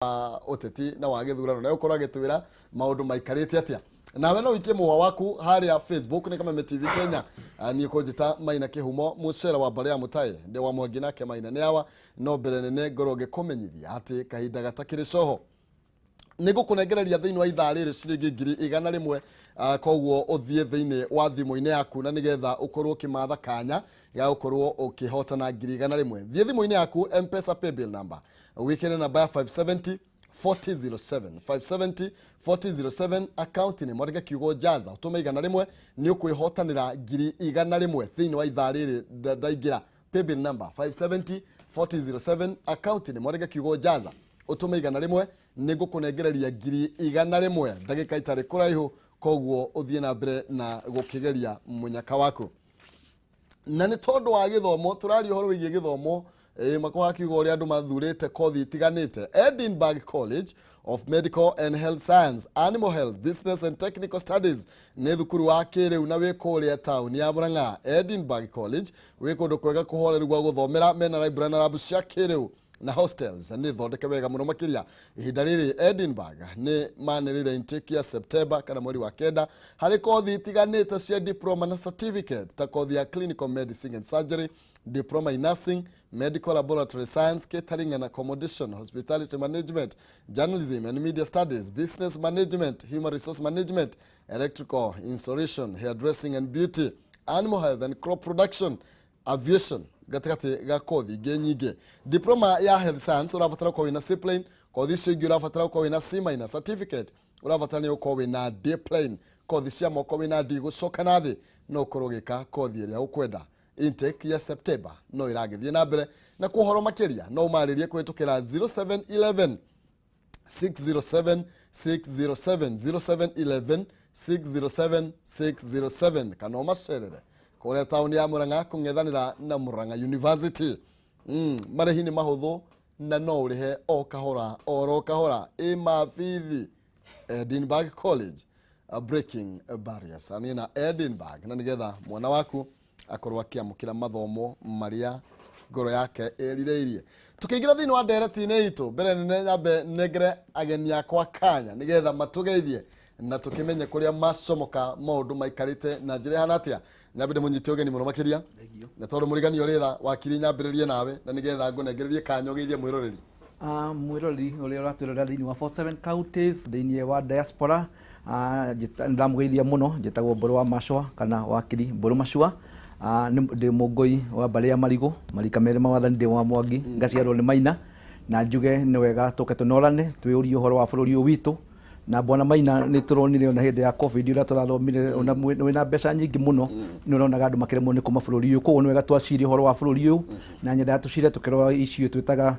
Ũteti na wa gĩthurano na ũkorwo agĩtwĩra maũndũ maikarĩte atĩa. Nawe no wikie mũhwa waku harĩa Facebook nĩ Kameme TV Kenya. Niĩ kũnjĩta Maina Kĩhumo, mũcera wa mbarĩ ya mũtaĩ ndĩ wa Mwangi, nake Maina nĩ awa. No mbere nene ngorwo ngĩkũmenyithia atĩ kahinda gatakĩrĩ coho nĩ ngũkũnengereria thĩinĩ wa ithaa rĩrĩ ciringi 100,000. Koguo ũthiĩ thĩinĩ wa thimũ-inĩ yaku na nĩgetha ũkorwo ũkĩmatha kanya ga gũkorwo ũkĩhotana 100,000. Thiĩ thimũ-inĩ yaku, M-Pesa paybill number, wĩkĩre namba ya 570 4007, 570 4007, account nĩ mwandĩke kiugo "jaza", ũtũme 100, nĩ ũkwĩhotanĩra 100,000 thĩinĩ wa ithaa rĩrĩ. Ndaingĩra paybill number 570 4007, account nĩ mwandĩke kiugo "jaza", ũtũme 100, nĩ ngũkũnengereria 100,000 ndagĩka itarĩ kũraihu. Koguo ũthiĩ na mbere na gũkĩgeria mũnyaka waku. Na nĩ tondũ wa gĩthomo, tũraria ũhoro wĩgiĩ gĩthomo, makwa hakiuga ũrĩa andũ mathurĩte kothi itiganĩte. Edinburgh College of Medical and Health Science, Animal Health, Business and Technical Studies nĩ thukuru wa kĩrĩu na wĩ kũrĩa taũni ya Murang'a. Edinburgh College wĩ kũndũ kwega kũhoreru gwa gũthomera, mena library na lab cia kĩrĩu na hostels nĩ thondeke wega mũno makĩria. Ihinda rĩrĩ Edinburgh nĩ manĩrĩire intake ya September kana mweri wa 9 harĩ kothi itiganĩte cia diploma na certificate, ta kothi ya clinical medicine and surgery, diploma in nursing, medical laboratory science, catering and accommodation, hospitality management, journalism and media studies, business management, human resource management, electrical installation, hairdressing and beauty, animal health and crop production, aviation, gatagatĩ ga kothi ingĩ nyingĩ. Diploma ya health science ũrabatara gũkorwo wĩna C plain. Kothi icio ingĩ ũrabatara gũkorwo wĩna C minus. Certificate ũrabatara nĩ gũkorwo wĩna D plain. Kothi cia moko wĩna D gũcoka na thĩ no ũkorwo ũgĩka kothi ĩrĩa ũkwenda. Intake ya September no ĩragĩthiĩ na mbere, na kwa ũhoro makĩria no ũmarĩrie kũhĩtũkĩra 0711 607 607, 0711 607 607, kana ũmacerere kũrĩa taũni ya Murang'a kũng'ethanĩra na Murang'a University. Marĩhi nĩ mahũthũ na no ũrĩhe o kahora oro kahora. Ĩ mabithi Edinburgh College, breaking barriers. Niĩ na Edinburgh na nĩgetha mwana waku akorwo akĩamũkĩra mathomo marĩa ngoro yake ĩrirĩirie. Tukĩingĩra thĩinĩ wa ndereti-inĩ itũ, mbere nene nyambe nengere ageni akwa kanya nĩgetha matũgeithie na tũkĩmenye kũrĩa macomoka, maũndũ maikarĩte na njĩra ĩhana atĩa. Nyambe ndĩmũnyite ũgeni mũno makĩria, na tondũ mũrigani ũrĩ tha wakiri, nyambĩrĩrie nawe na nĩgetha ngũnengererie kanya ũgeithie mwĩroreri. Mwĩroreri ũrĩa ũratwĩrorera thĩinĩ wa 47 counties thĩinĩ wa diaspora, ndamũgeithia mũno. Njĩtagwo Mbũrũ wa Macua kana wakiri Mbũrũ Macua. Ndĩ mũngũi wa mbarĩ ya Marigũ, marika merĩ ma wathani, ndĩ wa Mwangi, ngaciarwo nĩ Maina. Na njuge nĩ wega tũke tũnorane, twĩũrie ũhoro wa bũrũri ũyũ witũ. Na bwana Maina, nĩ tũronire ona hĩndĩ ya COVID ũrĩa tũrathomire, ona wĩna mbeca nyingĩ mũno nĩ ũronaga andũ makĩremwo nĩ kuma bũrũri ũyũ. Koguo nĩ wega twacirie ũhoro wa bũrũri ũyũ, na nyendaga tũcire tũkĩrora issue twĩtaga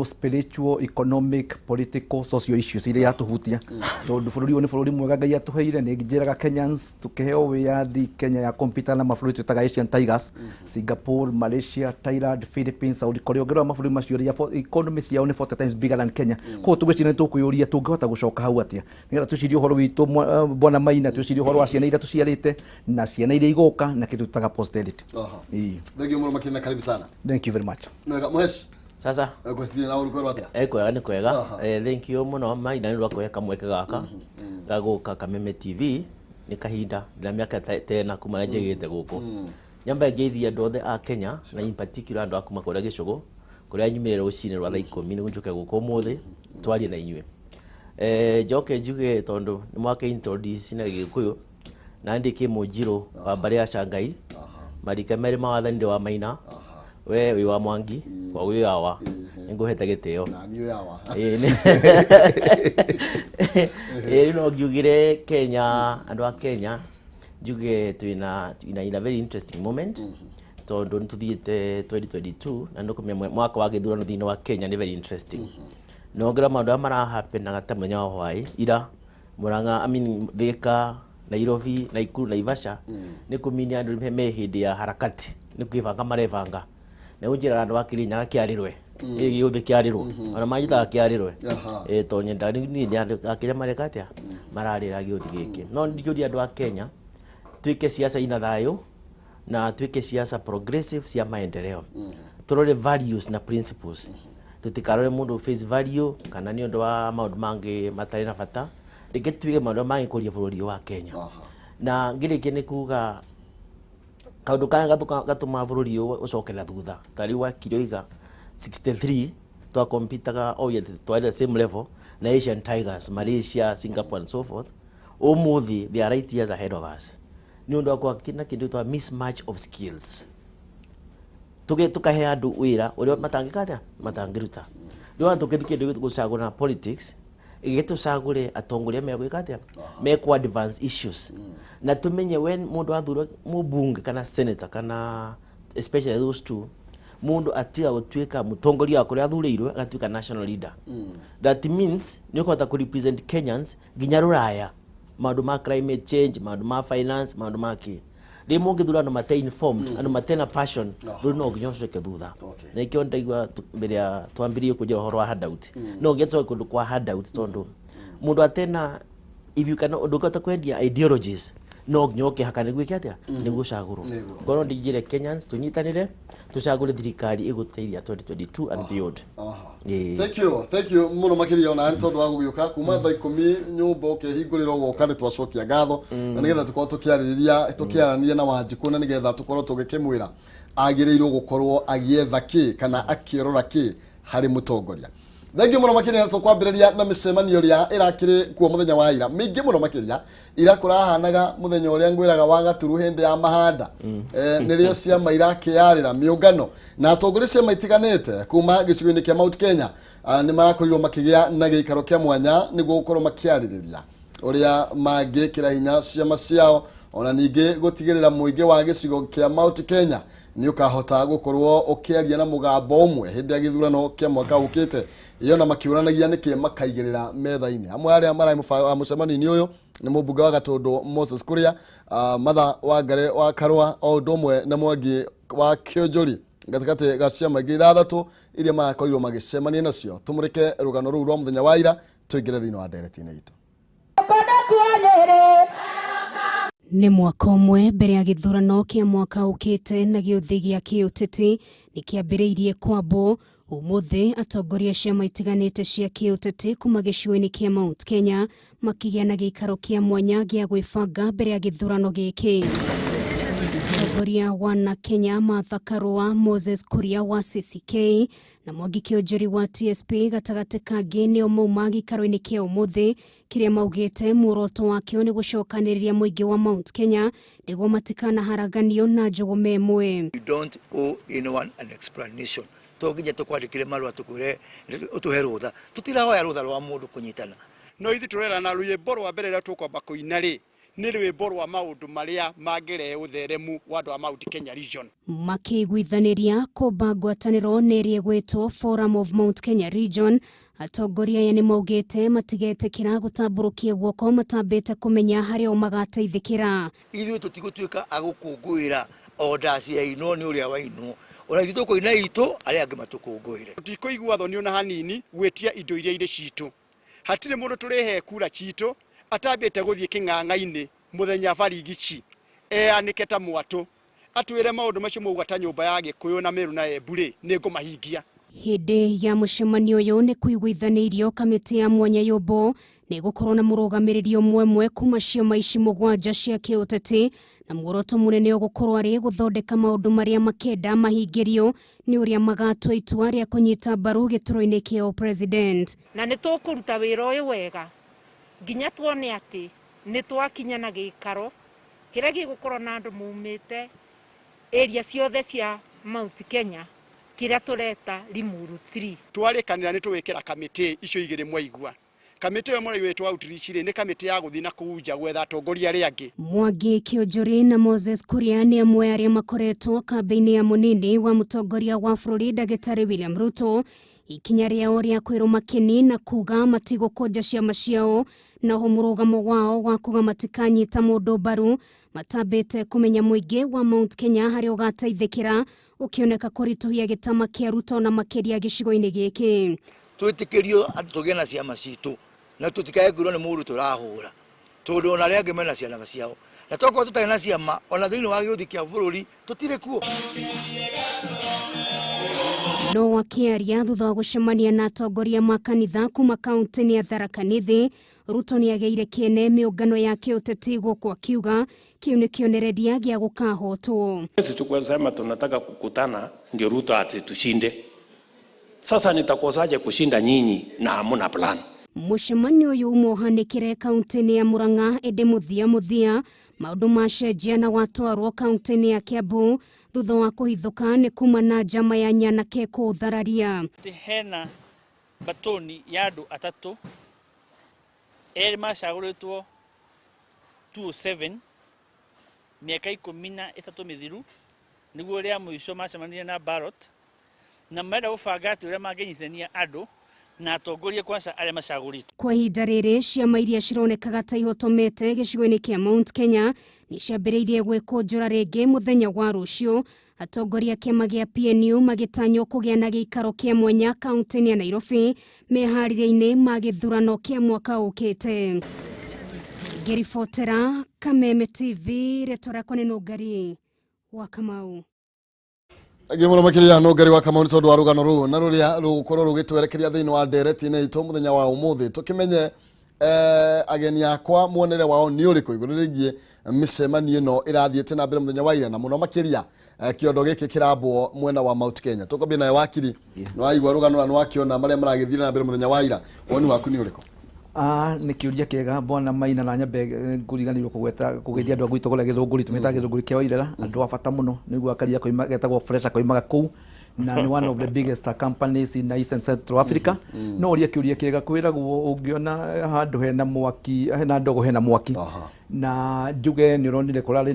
spiritual, economic, political, social issues iria iratũhutia, tondũ bũrũri ũyũ nĩ bũrũri mwega Ngai atũheire. Nĩ njĩraga Kenyans tũkĩheo wĩyathi, Kenya ya compete na mabũrũri twĩtaga Asian Tigers, Singapore, Malaysia, Thailand, Philippines, Saudi Korea. Ũngĩrora mabũrũri macio rĩa economy ciao nĩ 40 times bigger than Kenya. Koguo tũgwĩciria nĩ tũkwĩyũria tũngĩhota gũcoka hau atĩa, nĩgetha twĩcirie ũhoro witũ, bwana Maina, twĩcirie ũhoro wa ciana iria tũciarĩte na ciana iria igoka na kĩndũ twĩtaga posterity. Ĩĩ. Thank you mũno makĩria na karibu sana. Thank you very much. Nĩwega mũheshi. Sasa. Ngwĩciria na ũrũkwĩrwo atĩa? Kwega nĩ kwega. Thank you mũno Maina nĩ ũndũ wa kũhe kamweke gaka ga gũka Kameme TV. Nĩ kahinda ndĩna mĩaka tena kuma na njĩgĩte gũkũ. Nyambe ngeithie andũ othe a Kenya na in particular andũ a kuma kũrĩa gĩcũgũ kũrĩa nyumĩre rũcinĩ rwa thaa 10 nĩguo njũke gũkũ ũmũthĩ twarie na inyuĩ. Njoke njuge tondũ nĩ mwake introduce na Gĩkũyũ na ndĩ kĩmũnjirũ wa mbarĩ ya Cangai, marika merĩ ma wathani, ndĩ wa Maina, we wĩ wa Mwangi, kwa wĩ awa nĩngũhete gĩtĩo. Na niĩ yawa. Ĩĩ, rĩu no ngiugire Kenya, andũ a Kenya, njuge twĩna in a very interesting moment, tondũ nĩ tũthiĩte 2022 na nĩ mwaka wa gĩthurano thĩinĩ wa Kenya. Nĩ very interesting na ongerera maũndũ arĩa marahapenaga ta mũthenya wa hwaĩ ira Murang'a, I mean Thika, Nairobi, Nakuru, Naivasha, nĩ kũminia andũ me hĩndĩ ya harakati, nĩ kwĩbanga marebanga. Na rĩu njĩraga andũ a Kirinyaga kĩarĩrwe ĩ gĩũthĩ kĩarĩrwo, ona manjĩtaga kĩarĩrwe. Ĩ tondũ nyendaga niĩ nĩ andũ a Kenya mareka atĩa, mararĩra gĩũthĩ gĩkĩ. No njũrie andũ a Kenya twĩke siasa ina thayũ na twĩke siasa progressive cia maendeleo, tũrore values na principles. Tutikarore mundu face value kana ni undu wa maundu mangi matari na bata, reke tuige maundu mangikuria bururi wa Kenya. Na ngirikie ni kuga kaundu kaya gatuma bururi uyu ucoke na thutha. Ta riu wakiri oiga 63 twakompitaga, oh yes, twari the same level na Asian Tigers, Malaysia, Singapore and so forth. Umuthi they are 8 years ahead of us. Ni undu wa kwakina kindu twa mismatch of skills. Tuge tukahe andu wira uria matangika atia matangiruta. Riu andu tukithi kindu gucagura politics, igitucagure atongoria megwika atia meku advance issues. Na tumenye when mundu athurwo mubunge kana senator kana especially those two, mundu atiga gutuika mutongoria wa kuria athurirwe agatuika national leader. That means ni ukahota ku represent Kenyans nginya ruraya, maundu ma climate change, maundu ma finance, maundu ma ki. Riu mungithura andu mate informed, andu mate na passion, riu no nginya ucoke thutha. Na ikio ndaigua mbere ya twambirie kunjira uhoro wa handout. No nginya tucoke kundu kwa handout tondu mundu atena, if you cannot, ndungihota kwendia ideologies, no nginya ũkĩhaka nĩguo ĩke atĩa nĩguo ũcagũrwo. Ngorwo ndingĩre Kenyans tunyitanĩre tucagũre thirikari ĩgũteithia 2022 and beyond. Thank you, thank you muno makiria ona tondu wa gũgĩũka kuma thaa 10 nyũmba ũkĩhingũrĩrwo gũka nĩ twacokia ngatho na nĩgetha tũkorwo tũkĩarĩrĩria tũkĩaranĩria na Wanjikũ na nĩgetha tũkorwo tũgĩkĩmwĩra agĩrĩirwo gũkorwo agĩetha kĩ kana akĩrora kĩ harĩ mũtongoria. Thank you muno makiria, na tũkwambĩrĩria na mĩcemanio ĩrĩa ĩrakĩrĩ kuo mũthenya wa ira mĩingĩ mũno makĩria ira kũrahanaga mũthenya ũrĩa ngwĩraga wa gaturu hĩndĩ ya mahanda. Nĩrĩo ciama irakĩarĩra mĩũngano na atongoria ciama itiganĩte kuma gĩcigo-inĩ kĩa Mount Kenya nĩ marakorirwo makĩgĩa na gĩikaro kĩa mwanya nĩguo gũkorwo makĩarĩrĩria ũrĩa mangĩkĩra hinya ciama ciao ona ningĩ gũtigĩrĩra mũingĩ wa gĩcigo kĩa Mount Kenya nĩ ũkahota gũkorwo ũkĩaria na mũgambo ũmwe hĩndĩ ya gĩthurano kĩa mwaka ũkĩte. Iyo na makĩũranagia nĩkĩ makaigĩrĩra metha-inĩ. Amwe arĩa mararĩ mũcemanio-inĩ ũyũ nĩ mũmbunge wa Gatũndũ Moses Kuria, Martha Wangari wa Karua o ũndũ ũmwe na Mwangi wa Kĩonjũri gatagatĩ ga ciama ingĩ ithathatũ iria marakorirwo magĩcemania nacio. Tũmũrĩke rũgano rũu rwa mũthenya wa ira tũingĩre thĩinĩ wa ndereti-inĩ itũ. Nĩ mwaka ũmwe mbere ya gĩthurano kĩa mwaka ũkĩte na gĩũthĩ gĩa kĩũteti nĩ kĩambĩrĩirie kwambwo. Ũmũthĩ atongoria ciama itiganĩte cia kĩũteti kuma gĩcigo-inĩ kĩa Mount Kenya makĩgĩa na gĩikaro kĩa mwanya gĩa gwĩbanga mbere ya gĩthurano gĩkĩ. Mũtongoria wa na Kenya Martha Karua, Moses Kuria wa CCK na Mwangi Kĩonjũri wa TSP gatagatĩ kangĩ nĩo mauma gĩikaro-inĩ kĩa ũmũthĩ kĩrĩa maugĩte muoroto wakĩo nĩ gũcokanĩrĩria mũingĩ wa Mount Kenya nĩguo matikanaharaganio na njũgũma ĩmwe. You don't owe anyone an explanation. To nginya tũkwandĩkĩre marũa tũkwĩre ũtũhe rũtha, tũtirahoya rũtha rwa mũndũ kũnyitana. No ithuĩ tũrerana rwĩmbo rwa mbere rũrĩa tũkwamba kũina rĩ nĩ rwĩmbo rwa maũndũ marĩa mangĩrehe ũtheremu wa andũ a Mount Kenya region. Makĩiguithanĩria kũmba ngwatanĩro nĩ ĩrĩa ĩgwĩtwo Forum of Mount Kenya Region, atongoria aya nĩ maugĩte matigetĩkĩra gũtambũrũkia guoko matambĩte kũmenya harĩa o magateithĩkĩra. Ithuĩ tũtigũtuĩka a gũkũngũĩra o ndaciainwo nĩ ũrĩa wainwo, ona ithuĩ tũkũina itũ arĩa angĩ matũkũngũĩre. Tũtikũigua thoni ona hanini gwĩtia indo iria irĩ citũ. Hatirĩ mũndũ tũrĩhe kura citũ atambĩte gũthiĩ kĩng'ang'a-inĩ mũthenya barigici eanĩke ta mwatũ atwĩre maũndũ macio mauga ta nyũmba ya Gĩkũyũ na Meru na Embu rĩ nĩ ngũmahingia. Hĩndĩ ya mũcemanio ũyũ nĩ kũiguithanĩirio kamĩtĩ ya mwanya yũmbũ nĩ gũkorwo na mũrũgamĩrĩri ũmwe kuma ciama ici mũgwanja cia kĩũteti na muoroto mũnene ũgũkorwo arĩ gũthondeka maũndũ marĩa makenda mahingĩrio nĩ ũrĩa magatua itua rĩa kũnyita mbaru gĩturwa-inĩ kĩa president. Na nĩ tũkũruta wĩra ũyũ wega nginya tuone atĩ nĩ twakinya na gĩikaro kĩrĩa gĩgũkorwo na andũ maumĩte area ciothe cia Mount Kenya kĩrĩa tũreta Limuru 3. Twarĩkanĩra nĩ tũwĩkĩra kamĩtĩ icio igĩrĩ mwaigua. Kamĩtĩ ĩyo mũraigua outreach rĩ nĩ kamĩtĩ ya gũthiĩ na kũu nja gwetha atongoria arĩa angĩ. Mwangi Kĩonjũri na Moses Kuria nĩ amwe arĩa makoretwo kambĩ-inĩ ya mũnini wa mũtongoria wa bũrũri Ndagĩtarĩ William Ruto ikinya rĩao rĩa kwĩrũma kĩni na kuga matigũkũnja ciama ciao naho mũrũgamo wao wa kuga matikanyita mũndũ mbaru matambĩte kũmenya mũingĩ wa Mount Kenya harĩa ũgateithĩkĩra ũkĩoneka kũritũhia gĩtama kĩa Ruto na makĩria gĩcigo-inĩ gĩkĩ. Twĩtĩkĩrio andũ tũgĩe na ciama citũ na tũtikae kwĩrwo nĩ mũndũ tũrahũra tondũ ona arĩa angĩ mena ciama ciao na tokorwo tũtarĩ na ciama ona thĩinĩ wa gĩũthi kĩa bũrũri tũtirĩ kuo. No akĩaria thutha wa gũcemania na atongoria ma kanitha kuma kaunti-inĩ ya Tharaka Nithi, Ruto nĩagĩire kĩene mĩũngano ya kĩũteti gũkũ akiuga kĩu nĩ kĩonereria gĩa gũkahotwo. Sisi tukwasema tunataka kukutana ndio Ruto ati tushinde. Sasa nitakosaje kushinda nyinyi na hamuna plan? Mũcemanio ũyũ umohanĩkĩre kaunti-inĩ ya Murang'a ĩndĩ mũthia mũthia maũndũ macenjia na watwarwo kaunti-inĩ ya Kiambu thutha wa kũhithũka nĩ kuma na njama ya nyanake kũũthararia. Hena batoni ya andũ atatũ, erĩ macagũrĩtwo 2007, mĩaka 13 mĩthiru, nĩguo rĩa mũico macemanirie na ballot, na marenda gũbanga atĩ ũrĩa mangĩnyitithania andũ na atongoria kwanza arĩa macagũrĩtwo. Kwa ihinda rĩrĩ ciama iria cironekaga ta ihotomete gĩcigo-inĩ kĩa Mount Kenya nĩ ciambĩrĩirie gwĩkũnjũra rĩngĩ mũthenya wa rũciũ, atongoria kĩama gĩa PNU magĩtanywo kũgĩa na gĩikaro kĩa mwanya kaunti-inĩ ya Nairobi meharĩria-inĩ ma gĩthurano kĩa mwaka ũkĩte. Ngĩribotera Kameme TV, rĩtwa rĩakwa nĩ Nũngari wa Kamau. Thengiũ mũno makĩria Nũngari wa Kamau nĩ tondũ wa rũgano rũu na rũrĩa rũgũkorwo rũgĩtwerekeria thĩinĩ wa ndereti-inĩ itũ mũthenya wa ũmũthĩ, tũkĩmenye ageni akwa muonere wao nĩ ũrĩkũ igũrũ rĩgiĩ mĩcemanio ĩno ĩrathiĩte na mbere mũthenya wa ira, na mũno makĩria kĩondo gĩkĩ kĩrambwo mwena wa Mount Kenya. Tũkwambia nawe wakiri, nĩ waigua rũgano na nĩ wakĩona marĩa maragĩthire na mbere mũthenya wa ira, woni waku nĩ ũrĩkũ? Ah, nĩ kĩũria kĩega, bwana Maina, na nyambe ngũriganĩirwo kũgweta kũgeithia andũ a gwitũ kũrĩa Gĩthũngũri, tũmĩtaga Gĩthũngũri kĩa Wairera, andũ a bata mũno. Nĩguo akaria koima getagwo Fresha koimaga kũu na nĩ one of the biggest companies in Eastern Central Africa. No ũria kĩũria kĩega, kwĩragwo ũngĩona handũ hena mwaki, hena ndogo, hena mwaki. Na njuge nĩ ũronire kũrarĩ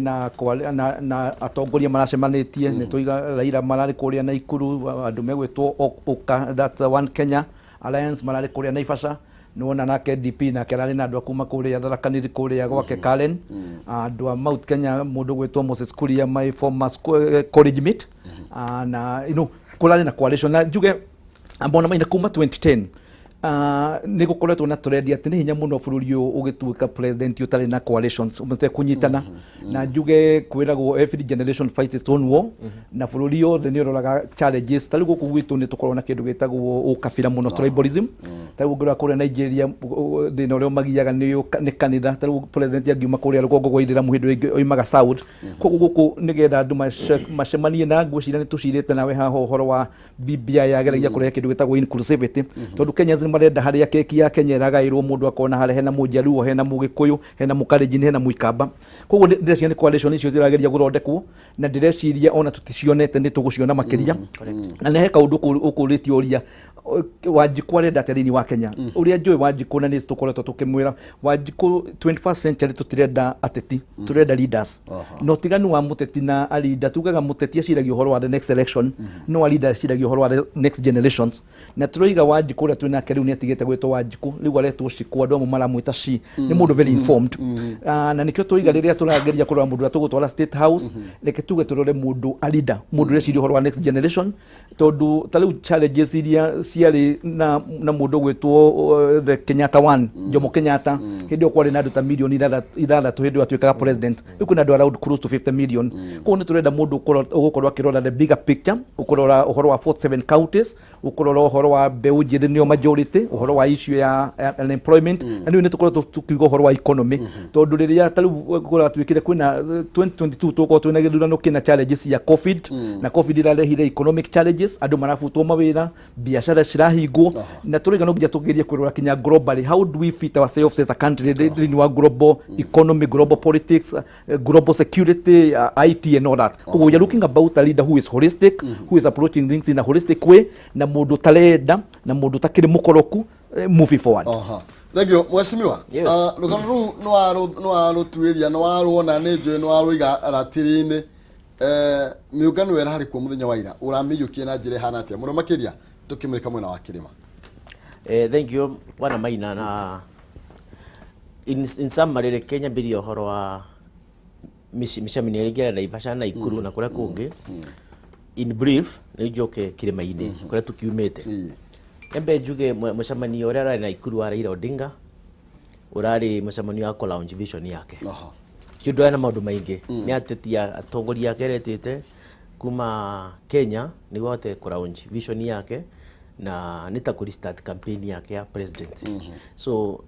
na atongoria maracemanĩtie, nĩ tũiga Raila mararĩ kũrĩa Naikuru, andũ megwĩtwo UKA, that's One Kenya Alliance, mararĩ kũrĩa Naivasha. Nĩwona nake DP nake ararĩ na andũ a kuma kũrĩa Tharaka Nithi, kũrĩa gwake Karen, andũ a Mount Kenya, mũndũ gwĩtwo Moses Kuria, my former college mate. Na kũrarĩ na coalition, na njuge ambona maina kuma 2010 nĩ gũkoretwo na trend atĩ nĩ hinya mũno bũrũri ũyũ ũgĩtuĩka president ũtarĩ na coalitions mũtekũnyitana. Na njuge kwĩragwo every generation fights its own war, na bũrũri yothe nĩ ũroraga challenges. Ta rĩu gũkũ gwitũ nĩ tũkoragwo na kĩndũ gĩtagwo ũkabira mũno, tribalism. Ta rĩu ũngĩrora kũrĩa Nigeria, thĩna ũrĩa ũmagiaga nĩ kanitha. Ta rĩu president angiuma kũrĩa rũgongo rwa ithĩramu, hĩndĩ ĩngĩ oimaga south. Koguo gũkũ nĩgetha andũ macemanie, na ngwĩciria nĩ tũcirĩte nawe haha ũhoro wa BBI yageragia kũrehe kĩndũ gĩtagwo inclusivity, tondũ Kenyans nĩ marenda harĩa keki ya Kenya ĩragaĩrwo mũndũ akona harĩa hena Mũjaluo, hena Mũgĩkũyũ, hena Mũkalenjin, hena Mũikamba. Koguo ndĩreciria nĩ coalition icio zirageria gũthondekwo, na ndĩreciria ona tũticionete nĩ tũgũciona makĩria. Na nĩ he kaũndũ ũkũrĩtie ũria Wanjikũ arenda atĩa thĩinĩ wa Kenya. Ũrĩa njũĩ Wanjikũ, na nĩ tũkoretwo tũkĩmwĩra Wanjikũ, 21st century tũtirenda ateti, tũrenda leaders. Na ũtiganu wa mũteti na a leader, tugaga mũteti aciragia ũhoro wa the next election, no a leader aciragia ũhoro wa the next generations. Na tũroiga Wanjikũ ũrĩa twĩ nake rĩu nĩ atigĩte gwĩtwo Wanjikũ, rĩu aretwo Shiko, andũ amwe maramwĩta Shi, nĩ mũndũ very informed. Na nĩkĩo tũiga rĩrĩa tũrageria kũrora mũndũ ũrĩa tũgũtwara State House, reke tuge tũrore mũndũ a leader, mũndũ ũreciria ũhoro wa next generation, tondũ ta rĩu challenges iria ciarĩ na mũndũ ũgwĩtwo the Kenyatta one, Jomo Kenyatta, hĩndĩ ĩyo kwarĩ na andũ ta milioni 6 hĩndĩ ĩyo atuĩkaga president, rĩu kwĩna andũ around close to 50 million. Koguo nĩ tũrenda mũndũ ũgũkorwo akĩrora the bigger picture, ũkũrora ũhoro wa 47 counties, ũkũrora ũhoro wa mbeũ njĩthĩ nĩo majority, ũhoro wa issue ya unemployment. Na rĩu nĩ tũkoretwo tukiuga ũhoro wa economy, tondũ rĩrĩa ta rĩu kũratuĩkire kwĩna 2022 tũkorwo twĩna gĩthurano kĩna challenges ya COVID, na COVID ĩrarehire economic challenges, andũ marabutwo mawĩra, biacara cirahingwo, na tũraiga no nginya tũgerie kwĩrora kinya globally, how do we fit ourselves as a country thĩinĩ wa global economy, global politics, global security, IT and all that. Koguo we are looking about a leader who is holistic, who is approaching things in a holistic way, na mũndũ tarenda na mũndũ takĩrĩ mũkoroku, moving forward. Aha. Thank you, mheshimiwa. Yes. Rũgano rũu nĩ warũona, nĩ njũĩ nĩ warũiga ratiri-inĩ. Mĩũngano ĩrarĩ kuo mũthenya wa ira, ũramĩiyũkia na njĩra ĩhana atĩa, mũno makĩria tũkĩmũrĩka mwena wa kĩrĩma? Thank you, bwana Maina. Na in summary, reke nyambĩrie ũhoro wa mĩcemanio ĩrĩa ĩngĩ Naivasha na Nakuru na kũrĩa kũngĩ in brief, nĩ njoke kĩrĩma-inĩ kũrĩa tũkiumĩte. Nyambe njuge mũcemanio ũrĩa ũrarĩ Nakuru wa Raila Odinga ũrarĩ mũcemanio wa kũ launch vision yake. Ũcio ndũrarĩ na maũndũ maingĩ, nĩ ateti atongoria ake aretĩte Kuma Kenya nĩguo ahote kũ launch vision yake na nĩ ta kũ restart campaign yake ya presidency. So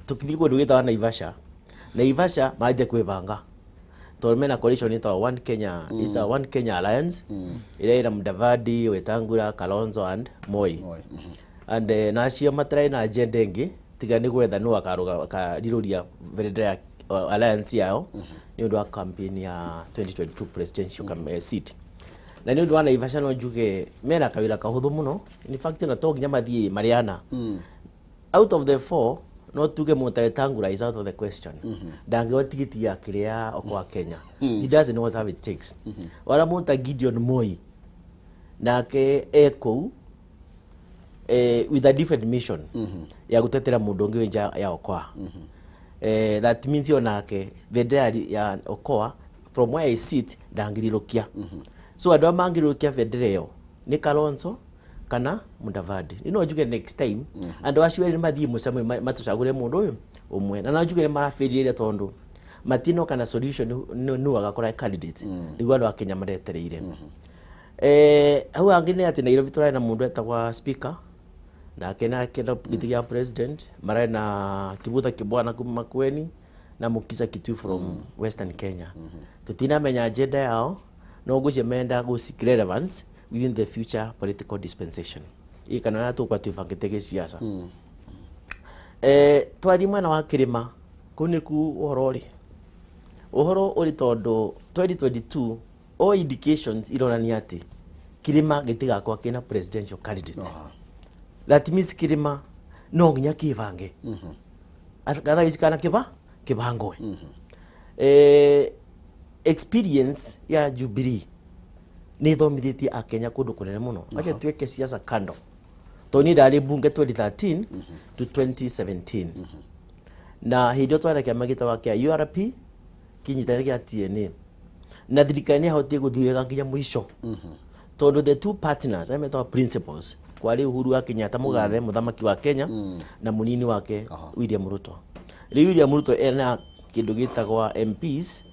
tukithiĩ kũndũ gwĩtagwo Naivasha, Naivasha maranjia kwĩbanga tondũ mena coalition ĩtagwo One Kenya, is a One Kenya Alliance ĩrĩa ĩna Mudavadi, Wetangula, Kalonzo and Moi. Moi. And na acio matirarĩ na agenda ĩngĩ tiga nĩ gwetha nũ akarirũria bendera ya alliance yao nĩ ũndũ wa campaign ya 2022 presidential seat. Na nĩ ũndũ wa Naivasha no njuge mena kawĩra kahũthũ mũno. In fact, na to nginya mathiĩ marĩ ana out of the four, no tuge Mũta Wetangula is out of the question. Ndangĩoya tigiti ya kĩrĩa ya Okoa Kenya. He doesn't know what have it takes. Wala Mũta Gideon Moi nake e kũu with a different mission ya gutetera mundu ungi wi nja ya Okoa. That means onake bendera ya Okoa, from where I sit, ndangĩrirũkia. So andũ arĩa mangĩrirũkia bendera ĩyo nĩ Kalonzo kana Mudavadi. No njuge next time andũ acio erĩ mathiĩ mũcemanio matũcagũre mũndũ ũyũ ũmwe, na no njuge nĩ marabĩrire tondũ matinoka na solution nũ agakora candidate nĩguo andũ a Kenya maretereire. Hau hangĩ nĩ atĩ Nairobi tũrarĩ na mũndũ etagwa speaker, nake na gĩtĩ gĩa president mararĩ na Kivutha Kibwana kuma Makueni na Mukisa Kitui from Western Kenya. Tũtinamenya agenda yao, no ngwĩciria menda gũ seek relevance within the future political dispensation ĩ kana ũrĩa tũgũkorwo twĩbangĩte gĩciaca. Twathiĩ mwena wa kĩrĩma, kũu nĩku ũhoro ũrĩ, ũhoro ũrĩ tondũ 2022 all indications ironania atĩ kĩrĩma gĩtigakorwo kĩna presidential candidate. That means kĩrĩma no nginya kĩbange gathaa ici kana kĩba kĩbangwe. Experience ya Jubilee nĩ ĩthomithĩtie akenya kũndũ kũnene mũno. Acha tuweke siasa kando, tondũ niĩ ndarĩ bunge 2013 to 2017, na hĩndĩ ĩyo twarĩ na kĩama gĩtagwo kĩa URP kĩnyitanĩre gĩa TNA, na thirikari nĩ yahotire gũthiĩ wega nginya mũico tondũ the two partners arĩa metagwo principals kwarĩ Uhuru wa Kenyatta mũgathe mũthamaki wa Kenya na mũnini wake William Ruto. Rĩu William Ruto ena kĩndũ gĩtagwa MPs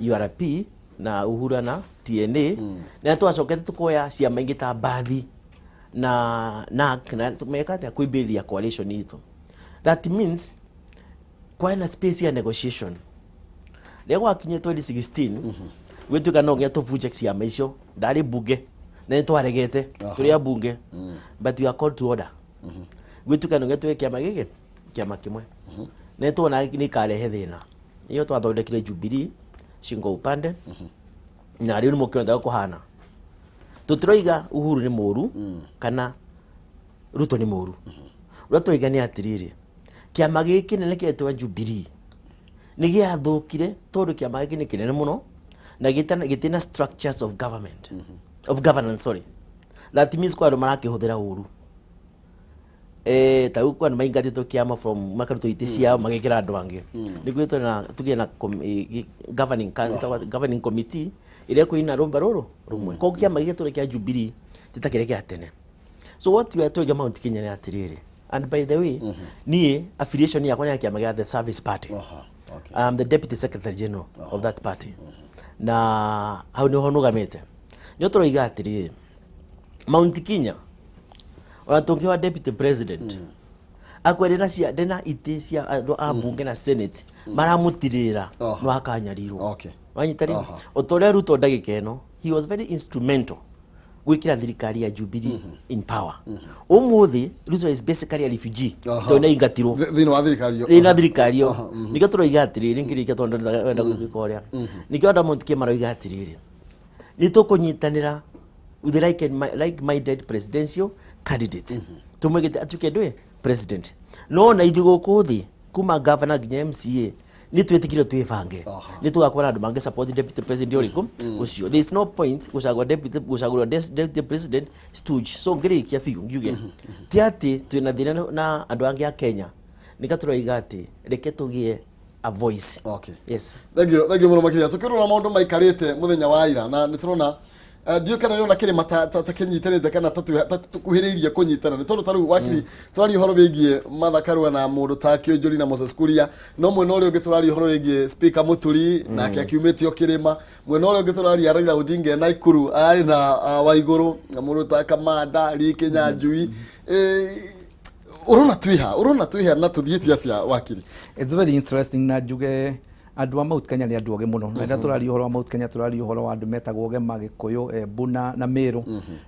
URP na Uhuru na TNA, na twacokete tukoya ciama ingĩ ta Mbathi na NARC na meka atĩa kwĩmbĩrĩria coalition itũ. That means kwarĩ na space ya negotiation. Rĩrĩa gwakinyire 2016 gwĩtuĩka no nginya tũbunje ciama icio, ndarĩ bunge na nĩ twaregete tũrĩ a bunge, but we are called to order. Gwĩtuĩka no nginya tuwe kĩama gĩkĩ kĩama kĩmwe, na nĩ tuona nĩ ikarehe thĩna. Nĩyo twathondekire Jubilee shingo upande, na rĩu nĩ mũkĩona kũhana. Tũtiroiga Uhuru nĩ mũru kana Ruto nĩ mũru. Ũrĩa tũroiga nĩ atĩrĩrĩ, kĩama gĩkĩ kĩnene kĩetwo Jubilee nĩ gĩathũkire tondũ kĩama gĩkĩ nĩ kĩnene mũno na gĩtina structures of government, of governance, sorry. That means kwa andũ marakĩhũthĩra ũru. Ta rĩu kwa andũ maingatĩtwo kĩama from makarutwo itĩ ciao magĩkĩra andũ angĩ. Nĩguo twĩna tũgĩe na governing governing committee ĩrĩa ĩkũina rũmba rũrũ rũmwe. Koguo kĩama gĩkĩ tũrĩ kĩa Jubilee ti ta kĩrĩa kĩa tene. So what we are toiga Mount Kenya nĩ atĩrĩrĩ, and by the way, niĩ affiliation yakwa nĩ ya kĩama gĩa the Service Party. I'm the deputy secretary general of that party, na hau nĩho nũgamĩte. Nĩo tũroiga atĩrĩrĩ, Mount Kenya ona tũngĩhoa deputy president akwe ndĩna cia ndĩna itĩ cia andũ a bunge na senate maramũtirĩrĩra, no akanyarirwo. Wanyita rĩ, o ta ũrĩa Ruto ndagĩka ĩno he was very instrumental gwĩkĩra thirikari ya Jubilee in power. Ũmũthĩ Ruto is basically a refugee tondũ nĩ aingatirwo Thĩinĩ wa thirikari ĩyo. Thĩinĩ wa thirikari ĩyo. Nĩkĩo tũroiga atĩrĩrĩ, ngĩrĩkia tondũ ndĩrenda gwĩka ũrĩa nĩkĩo andũ a Mount Kenya maroiga atĩrĩrĩ, nĩ tũkũnyitanĩra with the like minded presidential candidate tũmwĩgĩte atuĩke ndũĩ president, no na ithuĩ gũkũ thĩ kuma governor nginya MCA nĩ twĩtĩkire twĩbange nĩ tũgakorwo na andũ mangĩ support deputy president ũrĩkũ ũcio. There is no point gũcagũra deputy, gũcagũra deputy president stooge. So ngĩrĩkia biũ ngiuge ti atĩ twĩna thĩna na andũ angĩ a Kenya, nĩka tũroiga atĩ reke tũgĩe a voice. Yes. Thank you, thank you mũno makĩria. Tũkĩrora maũndũ maikarĩte mũthenya wa ira na nĩ tũrona Ndiũ kana nĩona kĩrĩma ta kĩnyitanĩte kana ta tũkuhĩrĩirie kũnyitana, nĩ tondũ ta rĩu wakiri tũraria ũhoro wĩgiĩ Martha Karua na mũndũ ta Kĩũnjũri na Moses Kuria, no mwena ũrĩa ũngĩ tũraria ũhoro wĩgiĩ Speaker Mũturi nake akiumĩtio kĩrĩma, mwena ũrĩa ũngĩ tũraria Raila Odinga na Ikuru arĩ na Waigũrũ na mũndũ ta Kamanda Lee Kinyanjui. Ũrona twĩha na tũthiĩte atĩa, wakiri? It's very interesting, na njuge andũ a Mount Kenya nĩ andũ ogĩ mũno, na rĩrĩa tũraria ũhoro wa Mount Kenya, tũraria ũhoro wa andũ metagwo Gema, Gĩkũyũ, Embu na Meru,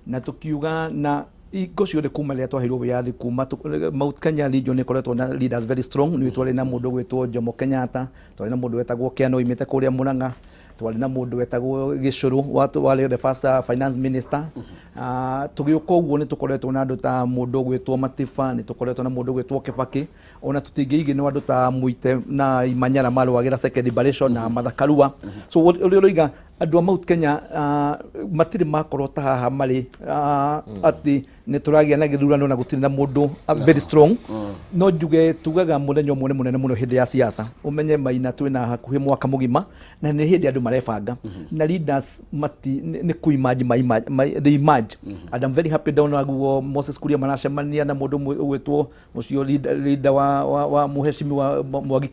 na tũkiuga na hingo ciothe kuma rĩrĩa twaheirwo wĩyathi kuma Mount Kenya region ĩkoretwo na leaders very strong. Nĩ twarĩ na mũndũ gwĩtwo Jomo Kenyatta, twarĩ na mũndũ wetagwo Kĩano oimĩte kũrĩa Murang'a, twarĩ na mũndũ wetagwo Gĩcũrũ warĩ the first finance minister. Tũgĩũka ũguo nĩ tũkoretwo na andũ ta mũndũ ũgwĩtwo Matiba, nĩ tũkoretwo na mũndũ ũgwĩtwo Kĩbakĩ, ona tũtingĩigĩ andũ ta Muite na Imanyara marũagĩra second liberation na Martha Karua. So ũrĩa ũroiga, andũ a Mount Kenya matirĩ makorwo ta haha marĩ atĩ nĩ tũragĩa na gĩthurano na gũtirĩ na mũndũ very strong. No njuge tugaga mũthenya ũmwe nĩ mũnene mũno hĩndĩ ya siasa. Ũmenye Maina, twĩna hakuhĩ mwaka mũgima na nĩ hĩndĩ andũ marebanga na leaders mati nĩ ku-emerge, they emerge, and I'm very happy ndona guo Moses Kuria maracemania na mũndũ ũgwĩtwo ũcio leader wa mũheshimiwa Mwangi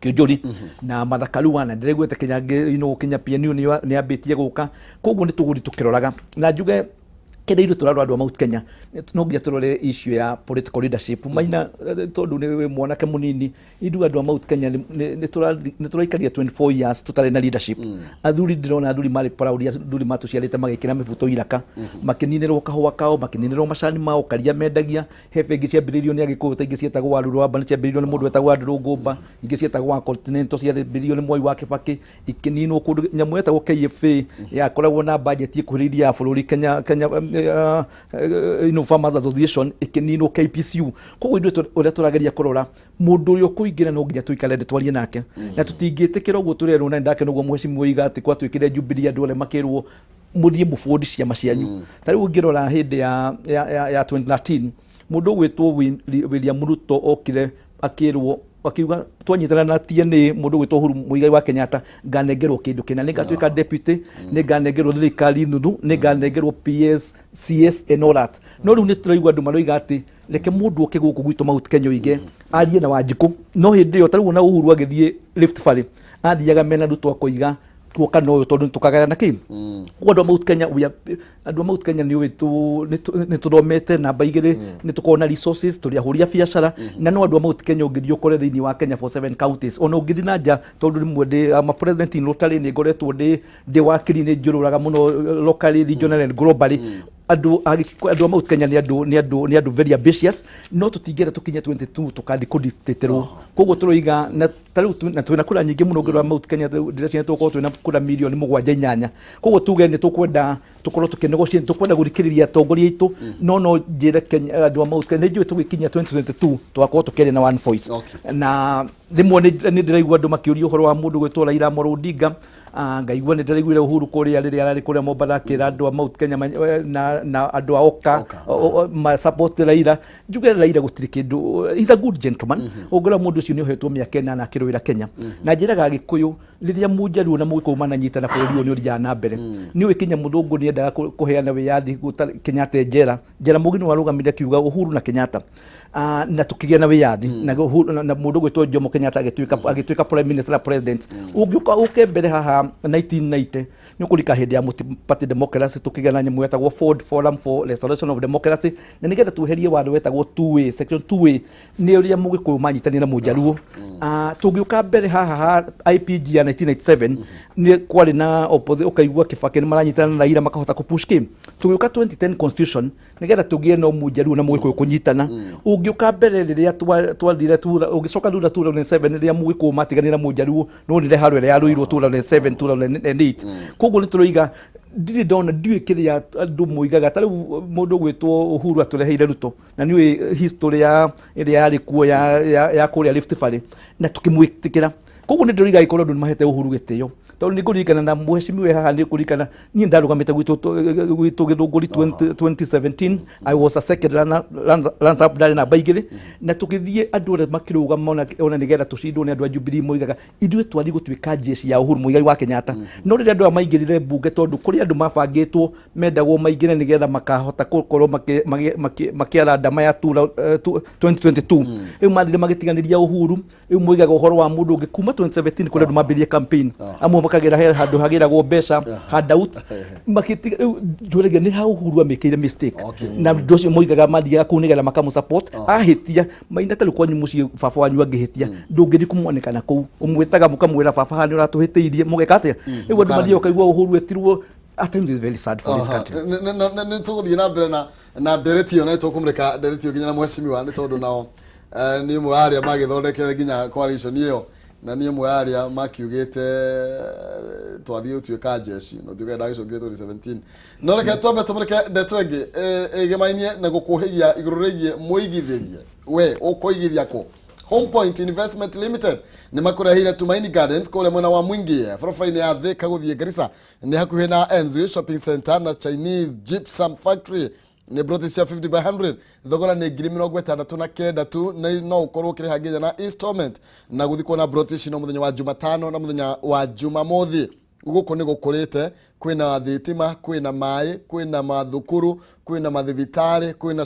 Kĩũnjũri na Martha Karua, na ndĩraiguĩte Kenya Kenya PNU nĩ ambĩtie gũka. Koguo nĩ tũgũthiĩ tũkĩroraga, na njuge kĩrĩa ithuĩ tũrarora andũ a Mount Kenya, no nginya tũrore issue ya political leadership. Maina, tondũ nĩ wĩ mwanake mũnini, ithuĩ andũ a Mount Kenya nĩ tũraikaria 24 years tũtarĩ na leadership. Athuri, ndĩrona athuri marĩ proud, athuri matũciarĩte magĩkĩra mĩbuto iraka, makĩninĩrwo kahũa kao, makĩninĩrwo macani mao, karia mendagia. He bengi ciambĩrĩirio nĩ Agĩkũyũ, ta ingĩ cietagwo Waru Rwamba, nĩ ciambĩrĩirio nĩ mũndũ wetagwo Andrew Ngũmba, ingĩ cietagwo wa Continental, ciambĩrĩirio nĩ Mwai wa Kĩbakĩ, ikĩninwo kũndũ. Nyamũ yetagwo KFA yakoragwo na budget ĩkuhĩrĩirie ya bũrũri, Kenya Farmers Association, ĩkĩninwo, KPCU. Koguo ithuĩ ũrĩa tũrageria kũrora, mũndũ ũrĩa ũkũingĩra no nginya tũikare thĩ twarie nake, na tũtingĩtĩkĩra ũguo tũrerwo. Na ndake nĩguo mheshimiwa oiga atĩ gwatuĩkire Jubilee, andũ arĩa makĩrwo mũthiĩ mũbũndi ciama cianyu. Ta rĩu ũngĩrora hĩndĩ ya 2013, mũndũ ũgwĩtwo William Ruto okire akĩrwo, akiuga twanyitana na TNA, mũndũ ũgwĩtwo Uhuru Muigai wa Kenyatta, nganengerwo kĩndũ kĩna, nĩ ngatuĩka deputy, nĩ nganengerwo thirikari nuthu, nĩ nganengerwo PS, CS and all that. No rĩu nĩ tũraigua andũ maroiga atĩ reke mũndũ oke gũkũ gwitũ Mount Kenya oige arie na Wanjikũ. No hĩndĩ ĩyo ta rĩu ona Uhuru agĩthiĩ Rift Valley, athiaga mena Ruto, akoiga tuoka no ũyũ tondũ nĩtũkagayana kĩ. Koguo andũ a Mount Kenya, andũ a Mount Kenya nĩ ũĩ nĩ tũthomete namba igĩrĩ, nĩ tũkoragwo na resources, tũrĩ ahũri a biacara, na no andũ a Mount Kenya ũngĩthiĩ ũkore thĩinĩ wa Kenya for seven counties, ona ũngĩthiĩ na nja, tondũ rĩmwe ndĩ ama president in Rotary, nĩ ngoretwo ndĩ wakiri, nĩ njũrũraga mũno locally, regionally and globally. Andũ a Mount Kenya nĩ andũ very ambitious, no tũtingĩenda tũkinye 22 tũkathi kũdictaterwo. Koguo tũroiga na ta rĩu na twĩna kura nyingĩ mũno. Ũngĩrora Mount Kenya rĩu ndĩreciria tũgũkorwo twĩna kura mirioni 7, 8. Koguo tuge nĩ tũkwenda tũkorwo tũkĩnegotiate, tũkwenda gũthikĩrĩria atongoria aitũ, no njĩre Kenya, andũ a Mount Kenya, nĩ njũĩ tũgĩkinyia 2022 tũgakorwo tũkĩaria na one voice. Na rĩmwe nĩ ndĩraigua andũ makĩũria ũhoro wa mũndũ gwĩtwo Raila Amolo Odinga. Ngaigua nĩ ndĩraiguire Uhuru kũrĩa rĩrĩa ararĩ kũrĩa Mombatha akĩra andũ a Mount Kenya na andũ a Oka ma support Raila. Njuge Raila gũtirĩ kĩndũ, he's a good gentleman. Ũngĩrora mũndũ ũcio nĩ ohetwo mĩaka 8 akĩrũĩra Kenya. Na njĩraga Agĩkũyũ, rĩrĩa Mũnjaruo na Mũgĩkũyũ mananyitana, bũrũri ũyũ nĩ ũthiaga na mbere. Nĩ ũĩ Kenya mũthũngũ nĩ endaga kũheana wĩyathi Kenyatta e njera. Jaramogi nĩ warũgamire akiuga Uhuru na Kenyatta, na tũkĩgĩa na wĩyathi na na mũndũ gwĩtwo Jomo Kenyatta agĩtuĩka prime minister na president. Ũngĩũka ũke mbere haha 1990, nĩ ũkũrika hĩndĩ ya multi-party democracy, tũkĩgĩa na nyamũ yetagwo Ford Forum for Restoration of Democracy, na nĩgetha tweherie watho wetagwo 2A, section 2A, nĩ ũrĩa Mũgĩkũyũ manyitanire na Mũnjaruo. Tũngĩũka mbere haha ha IPG ya 1997, nĩ kwarĩ na ũkaigua Kibaki nĩ maranyitana na Raila makahota kũpush kĩ. Tũgĩũka 2010 constitution, nĩgetha tũgĩe no Mũnjaruo na Mũgĩkũyũ kũnyitana. Ũngĩũka mbere rĩrĩa twathire tura, ũgĩcoka thutha 2007, rĩrĩa Mũgĩkũyũ matiganire na Mũnjaruo, no nĩre haro ĩrĩa yarũirwo 2007, 2008. Koguo nĩ tũroiga ndirĩ ndona, ndiũĩ kĩrĩa andũ moigaga. Ta rĩu mũndũ ũgwĩtwo Uhuru atũreheire Ruto, na nĩũĩ history ya ĩrĩa yarĩ kuo ya kũrĩa Rift Valley, na tũkĩmwĩtĩkĩra. Koguo nĩ ndĩroiga angĩkorwo andũ nĩ mahete Uhuru gĩtĩo, tondũ nĩ ngũririkana na mheshimiwa haha, nĩ ngũririkana niĩ ndarũgamĩte gwitũ Gĩthũngũri 2017. I was a second runner up, ndarĩ namba 2, na tũgĩthiĩ andũ othe makĩrũgama ona nĩgetha tũcindwo nĩ andũ a Jubilee. Moigaga ithuĩ twari gũtuĩka jeshi ya Uhuru Muigai wa Kenyatta. No rĩrĩa andũ aya maingĩrire mbunge, tondũ kũrĩ andũ mabangĩtwo mendagwo maingĩre nĩgetha makahota gũkorwo makĩara ndama ya 2022, rĩu mathire magĩtiganĩria Uhuru. Rĩu moigaga ũhoro wa mũndũ ũngĩ kuma 2017. Kũrĩ andũ mambĩrĩrie campaign, amwe makagĩra he handũ hagĩragwo mbeca, handout, magĩtiga. Rĩu njũragia nĩ ha Uhuru amĩkĩire mistake? Na andũ acio moigaga mathiaga kũu nĩgetha makamũ support, ahĩtia maina tarĩu kwanyu mũciĩ, baba wanyu angĩhĩtia, ndũngĩthiĩ kũmwanĩkana kũu, ũmwĩtaga mũkamwĩra, "Baba, haha nĩ ũratũhĩtĩirie." Mũgeka atĩa? Rĩu andũ mathiaga ũkaigua Uhuru etirwo. At times it's very sad for this country. Nĩ tũgũthiĩ na mbere na ndereti ĩyo, na nĩ tũkũmũrĩka ndereti ĩyo nginya na mheshimiwa, nĩ tondũ nao nĩ ũmwe wa arĩa magĩthondekere nginya coalition ĩyo, na nĩ ũmwe wa arĩa makiugĩte twathiĩ gũtuĩka jeshi no tuge ndagĩcokire 2017. No reke twambe tũmũrĩke ndeto ĩngĩ ĩgĩmainie na gũkũhĩgia igũrũ rĩgiĩ mũigithĩrie. We ũkũigithia kũ? Home Point Investment Limited nĩ makũreheire Tumaini Gardens kũrĩa mwena wa Mwingi, barabara-inĩ ya Thika gũthiĩ Garissa, nĩ hakuhĩ na Enzi Shopping Center na Chinese Gypsum Factory. Nĩ broti cia 50 by 100, thogora nĩ 69,000 tu, na no ũkorwo ũkĩrĩha nginya na installment. Na gũthiĩ kuona broti ici no mũthenya wa Jumatano na mũthenya wa Jumamothi. Gũkũ nĩ gũkũrĩte, kwĩna thitima, kwĩna maĩ, kwĩna mathukuru, kwĩna mathibitarĩ, kwĩna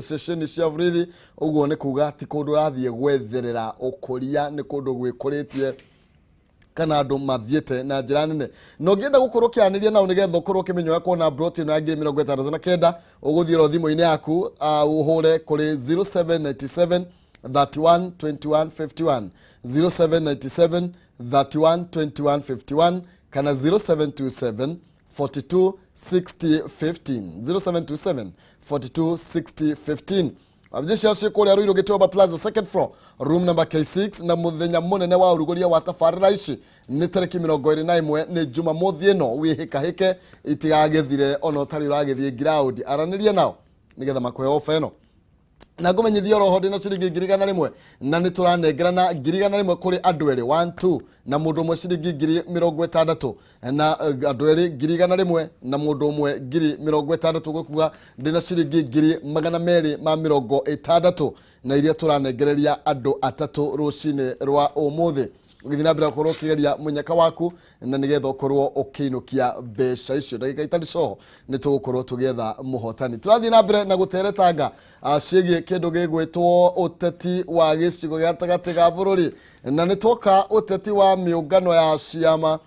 ceceni cia borithi. Ũguo nĩ kuga ti kũndũ ũrathiĩ gwetherera ũkũria, nĩ kũndũ gwĩkũrĩtie kana andũ mathiĩte na njĩra nene. Na ũngĩenda gũkorwo ũkĩaranĩria nao nĩgetha ũkorwo ũkĩmenya ũrĩa kuona broti ĩno ya 69,000, ũgũthiĩ oro thimũ-inĩ yaku, ũhũre kũrĩ 0797 31 21 51, 0797 31 21 51, kana 0727 42 60 15, 0727 42 60 15. Wabici ciao ciĩ kũrĩa Ruiru, Gĩtuamba Plaza, second floor, room number K6. Na mũthenya mũnene wa ũrugũria wa tabarĩra ici nĩ tarĩki 21, nĩ Jumamothi ĩno. Wĩhĩkahĩke itigagĩthire ona ũtarĩ ũragĩthiĩ ground, aranĩria nao nĩgetha makũhe ofa ĩno. Na ngũmenyithia oroho ndĩna ciringi 100,000, na nĩ tũranengerana 100,000 kũrĩ andũ erĩ, 1 2, na mũndũ ũmwe ciringi 60,000, na andũ erĩ 100,000 na mũndũ ũmwe 60,000. Gũkuga ndĩna ciringi 260,000 na iria tũranengereria andũ atatũ rũcinĩ rwa ũmũthĩ. Ũgĩthiĩ na mbere gũkorwo ũkĩgeria mũnyaka waku na nĩgetha ũkorwo ũkĩinũkia mbeca icio. Ndagĩka itarĩ coho nĩ tũgũkorwo tũgĩetha mũhotani. Tũrathiĩ na mbere na gũteretanga ciĩgiĩ kĩndũ gĩgwĩtwo ũteti wa gĩcigo gĩa gatagatĩ ga bũrũri, na nĩ twoka ũteti wa mĩũngano ya ciama.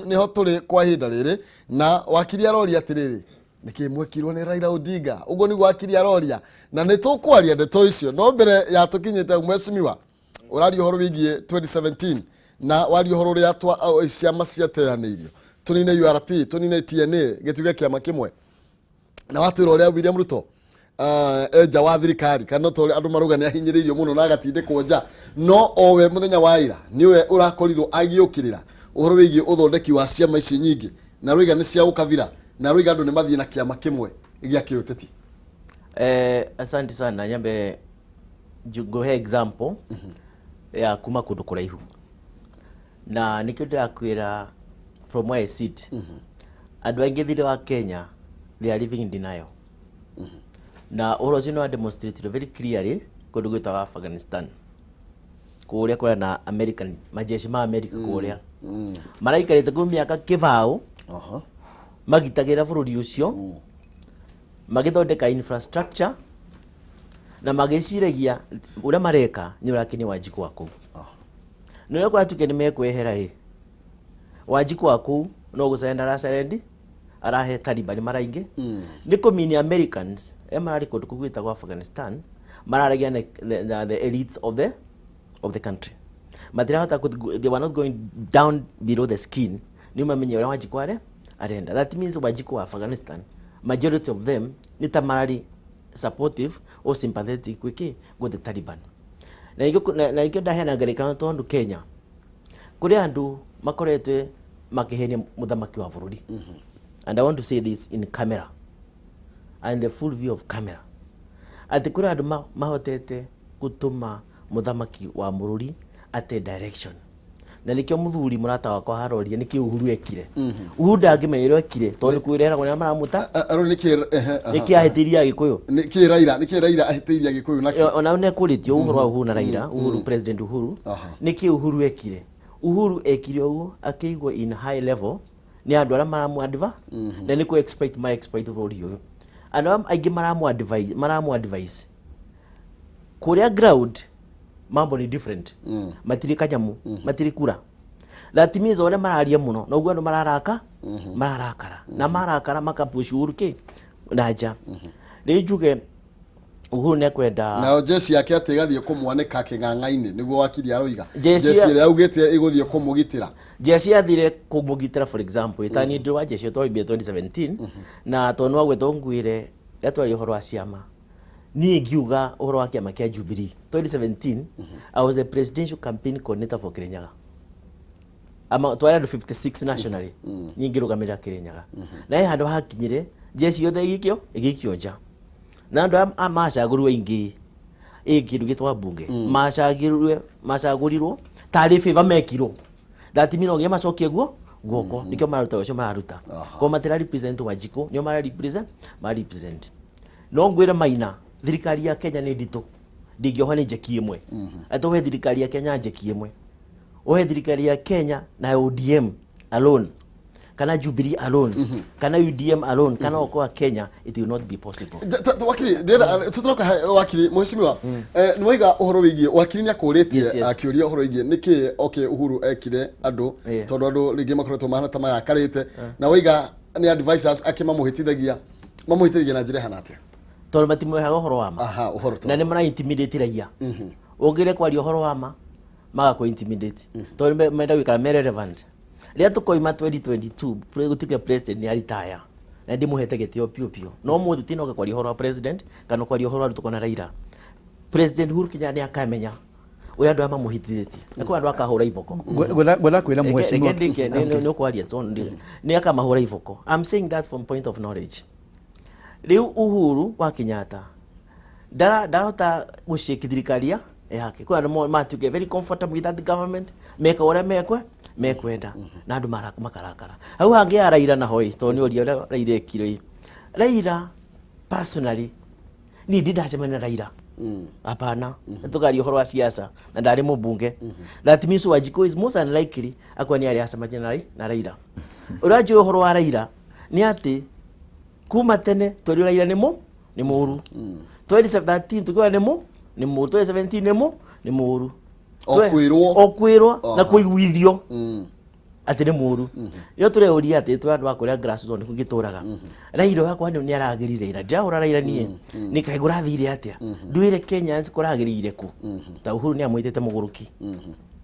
Nĩho tũrĩ kwa ihinda rĩrĩ, na wakiri aroria atĩrĩrĩ, nĩkĩ mwekirwo nĩ Raila Odinga? Ũguo nĩguo wakiri aroria, na nĩ tũkwaria ndeto icio. No mbere ya tũkinyĩte, mheshimiwa, ũraria ũhoro wĩgiĩ 2017 na waria ũhoro ũrĩa ciama ciateanĩirio, tũnine URP, tũnine TNA, gĩtuge kĩama kĩmwe, na watwĩra ũrĩa William Ruto enja wa thirikari, kana to andũ marauga nĩ ahinyĩrĩirio mũno na agatindĩkwo nja, no owe mũthenya wa ira nĩwe ũrakorirwo agĩũkĩrĩra ũhoro wĩgiĩ ũthondeki wa ciama ici nyingĩ, na roiga nĩ cia ũkabira, na roiga andũ nĩ mathiĩ na kĩama kĩmwe gĩa kĩũteti. Asante sana. Nyambe nguhe example ya kuma kundu kuraihu, na nikio ndirakwira from where I sit, andũ aingĩ thĩinĩ wa Kenya, they are living in denial, na ũhoro ũcio nĩ wa demonstrated very clearly kũndũ gwĩtagwo Afghanistan, kũrĩa kũrĩa na American majeshi ma America, kũrĩa maraikarĩte kũu mĩaka kĩbaũ magitagĩra bũrũri ũcio, magĩthondeka infrastructure na magĩciragia ũrĩa mareka nĩ ũrakenia Wanjikũ wa kũu. Na ũrĩa kũratuĩka nĩ mekwehera ĩ Wanjikũ wa kũu, no gũcenda aracerendi arahe Taliban maraingĩ nĩ kũmini Americans e mararĩ kũndũ kũu gwĩtagwo Afghanistan, mararagia na the elites of the country. Matirahota they were not going down below the skin nĩ mamenye ũrĩa Wanjikũ are arenda. That means Wanjikũ wa Afghanistan, majority of them nĩ ta mararĩ supportive or sympathetic gwĩkĩ with the Taliban. Na nĩkĩo ndaheana ngerekano, tondũ Kenya kũrĩ andũ makoretwe makĩhenia mũthamaki wa bũrũri, and I want to say this in camera and the full view of camera, atĩ kũrĩ andũ mahotete gũtũma mũthamaki wa bũrũri. Ate direction na nĩkĩo mũthuri mũrata wakwa haroria nĩkĩ Uhuru ekire. Uhuru ndangĩmenya ũrĩa ekire tondũ nĩ kwĩreragwo nĩ maramũta. Arå nä kä? Nĩkĩ ahĩtĩirie Agĩkũyũ? Nä Raila, nä kä Raila ahĩtĩirie Agĩkũyũ nakĩ? Ona nĩ kũrĩtio ũhoro wa Uhuru na Raila, Uhuru, President Uhuru. Nĩkĩ Uhuru ekire? Uhuru ekire ũguo akĩigwo in high level nĩ andũ arĩa maramu advise, na nĩ kũ expect mara expect bũrũri ũyũ. Andũ arĩa aingĩ maramu advise kũrĩa ground mambo ni different. Matirĩ kanyamu, matirĩ kura. That means ũrĩa mararia mũno noguo andũ mararaka, mararakara na marakara makapush Uhuru kĩ na nja. Rĩu njuge Uhuru nĩ ekwenda Nayo jeshi yake atä ĩgathiĩ kũmwanĩka kĩng'ang'a-inĩ, nĩguo wakiri aroiga. Jeshi Jeshi ĩrĩa augĩte ĩgũthiĩ kũmũgitĩra. Jeshi yathire kũmũgitĩra, for example, ĩtani ndĩ wa jeshi twambia 2017 na tondũ nĩ wagwetwo ngwĩre yatwaria ũhoro wa ciama, niĩ ngiuga ũhoro wa kĩama kĩa Jubilee 2017, I was the presidential campaign coordinator for Kirinyaga. Ama twarĩ andũ 56 nationally, niĩ ngĩrũgamĩrĩra Kirinyaga, na he handũ hakinyire jeshi yothe ĩgĩikio nja na andũ aya macagũrirwo aingĩ ĩ kĩndũ gĩtwa mbunge macagũrirwo tarĩ favor mekirwo. That means no nginya macokie guo guoko, nĩkĩo mararuta ũcio mararuta ko matira represent Wanjikũ, nĩo mara represent, mara represent. No ngwĩre Maina, thirikari ya Kenya nĩ nditũ, ndingĩoha nĩ njeki ĩmwe. Atĩ ũhe thirikari ya Kenya njeki ĩmwe, ũhe thirikari ya Kenya na ODM alone kana Jubilee alone kana UDM alone kana Okoa Kenya, it will not be possible. Wakiri, ndĩrenda tũtoroka. Wakiri mheshimiwa, nĩ waiga ũhoro wĩgiĩ wakiri nĩ akũrĩtie akĩũria ũhoro wĩgiĩ nĩkĩ, okay, Uhuru ekire andũ tondũ andũ rĩngĩ makoretwo mahana ta marakarĩte, na waiga nĩ advisors akĩ mamũhĩtithagia na njĩra ĩhana atĩa? Tondũ matimwehaga ũhoro wa ma. Aha, ũhoro Na nĩ mara intimidate raia. Ũngĩre kwaria ũhoro wa ma, magakũ intimidate tondũ menda gũikara me relevant. Rĩrĩa tũkoima 2022 gũtuĩke president nĩ aritaya na ndĩmũhete gĩtĩo piũ piũ, no mũthĩ tinoka kwaria ũhoro wa president kana kwaria ũhoro wa Ruto kana Raila. President Uhuru Kenyatta nĩ akamenya ũrĩa andũ aya mamũhĩtithĩtie na kwĩ andũ akahũra iboko. Ngwenda kwĩra mheshimiwa Reke ndĩke, nĩ ũkwaria tondũ nĩ akamahũra iboko. I'm saying that from point of knowledge. Rĩu Uhuru wa Kenyatta ndahota gũshake thirikari yake. Kwĩ andũ matuĩke very comfortable with that government, meka ũrĩa mekwenda na andũ makarakara. Hau hangĩ ya Raila naho ĩ, tondũ nĩ ũria ũrĩa Raila ekire ĩ, Raila personally niĩ ndi ndacemania na Raila, hapana. Tukaria ũhoro wa siasa na ndarĩ mũmbunge. That means Wanjikũ is most unlikely akwa nĩ arĩ acemania na Raila. Ũrĩa njũĩ ũhoro wa Raila nĩ atĩ kuma tene twerirwo Raila nĩ mũru, 2013 tukiwa nĩ mũru, 2017 nĩ mũru. O kwĩrwo. O kwĩrwo na kũiguithio atĩ nĩ mũru. Rĩo tũreũria atĩ twĩ andũ a kũrĩa grassroots nĩkuo ngĩtũraga Raila wakwa nĩ aragĩrire ira ndirahũra Raila niĩ nĩ kaĩ kũrathire atĩa ndwĩre Kenyans kũragĩrĩire kũ ta Uhuru nĩ amwĩtĩte mũgũrũki.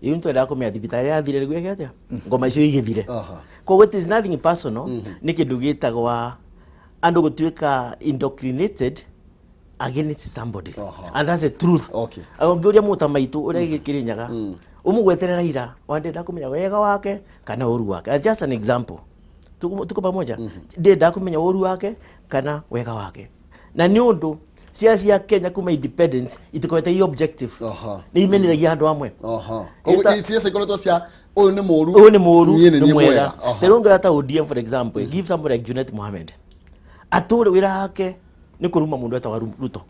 Rĩu nĩtwendaga kũmenya thibitarĩ yathire nĩguo ĩke atĩa ngoma icio igĩthire. Koguo it is nothing personal, nĩ kĩndũ gĩtagwa andũ gũtuĩka indoctrinated against somebody and that's the truth. Ũngĩũria mũta maitũ ũrĩa Kĩrĩnyaga ũmũgwetere Raila wandenda kũmenya wega wake kana ũru wake. As just an example, tuko pamoja, ndĩrenda kũmenya ũru wake kana wega wake, na nĩ ũndũ ciaca cia Kenya kuma independence itikoretwo i objective, nĩ imenithagia andũ amwe. Koguo ciaca ikoretwo cia ũyũ nĩ mũru, Ũyũ nĩ mũru, niĩ nĩ nĩ niĩ mwega. Mwega. Rĩu ũngĩra ta ODM, for example, give somebody like Junet Mohamed, atũre wĩra wake nĩ kũruma mũndũ etagwa Ruto,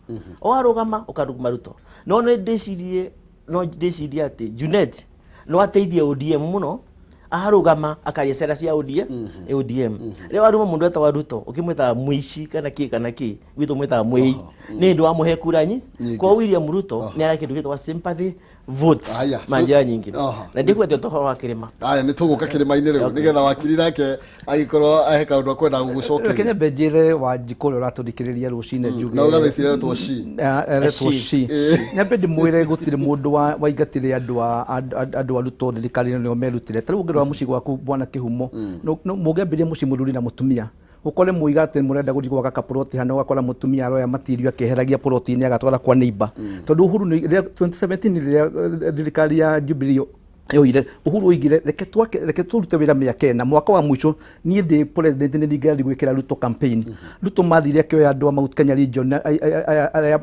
o arũgama ũkaruma Ruto. No nĩ ndĩcirie, no ndĩcirie atĩ Junet no ateithie ODM mũno arũgama akaria cera cia ODM. ODM rĩu aruma mũndũ etagwa Ruto ũkĩmwĩtaga mũici kana kĩ kana kĩ, gwitũ mwĩtaga mwĩi, nĩ ũndũ wamũhe kura Nyingĩ. Kwa William Ruto nĩ ara kĩndũ gĩtagwa sympathy votes ma njĩra nyingĩ na ndikwete ũhoro wa kĩrĩma. Aya, nĩ tũgũka kĩrĩma-inĩ rĩu nĩgetha wakiri nake agĩkorwo ahe kaũndũ akwenda Reke gũgũcokeria. Nyambe njĩre Wanjikũ ũrĩa ũratũthikĩrĩria rũcinĩ njuge Na ũgatha ici retwo shi. Aretwo Shi. shi. Nyambe ndĩmwĩre gũtirĩ mũndũ waingatire andũ a Ruto thirikari-inĩ, nĩo merutire. Ta rĩu ũngĩrora mũciĩ gwaku, bwana Kĩhumo, mũngĩambĩrĩria mũciĩ mũthuri na mũtumia, ũkore mũiga atĩ mũrenda gũthiĩ gwaka kaploti hana, ũgakora mũtumia aroya matirio akĩeheragia ploti-inĩ agatwara kwa neighbor, tondũ Uhuru rĩrĩa 2017 rĩrĩa thirikari ya Jubilee Yoire Uhuru oigire, reke twake, reke turute wĩra mĩaka 4, mwaka wa mũico niĩ ndĩ president nĩ ndingĩrathiĩ gwĩkĩra Ruto campaign. Ruto mathire akĩoya andũ a Mount Kenya region arĩa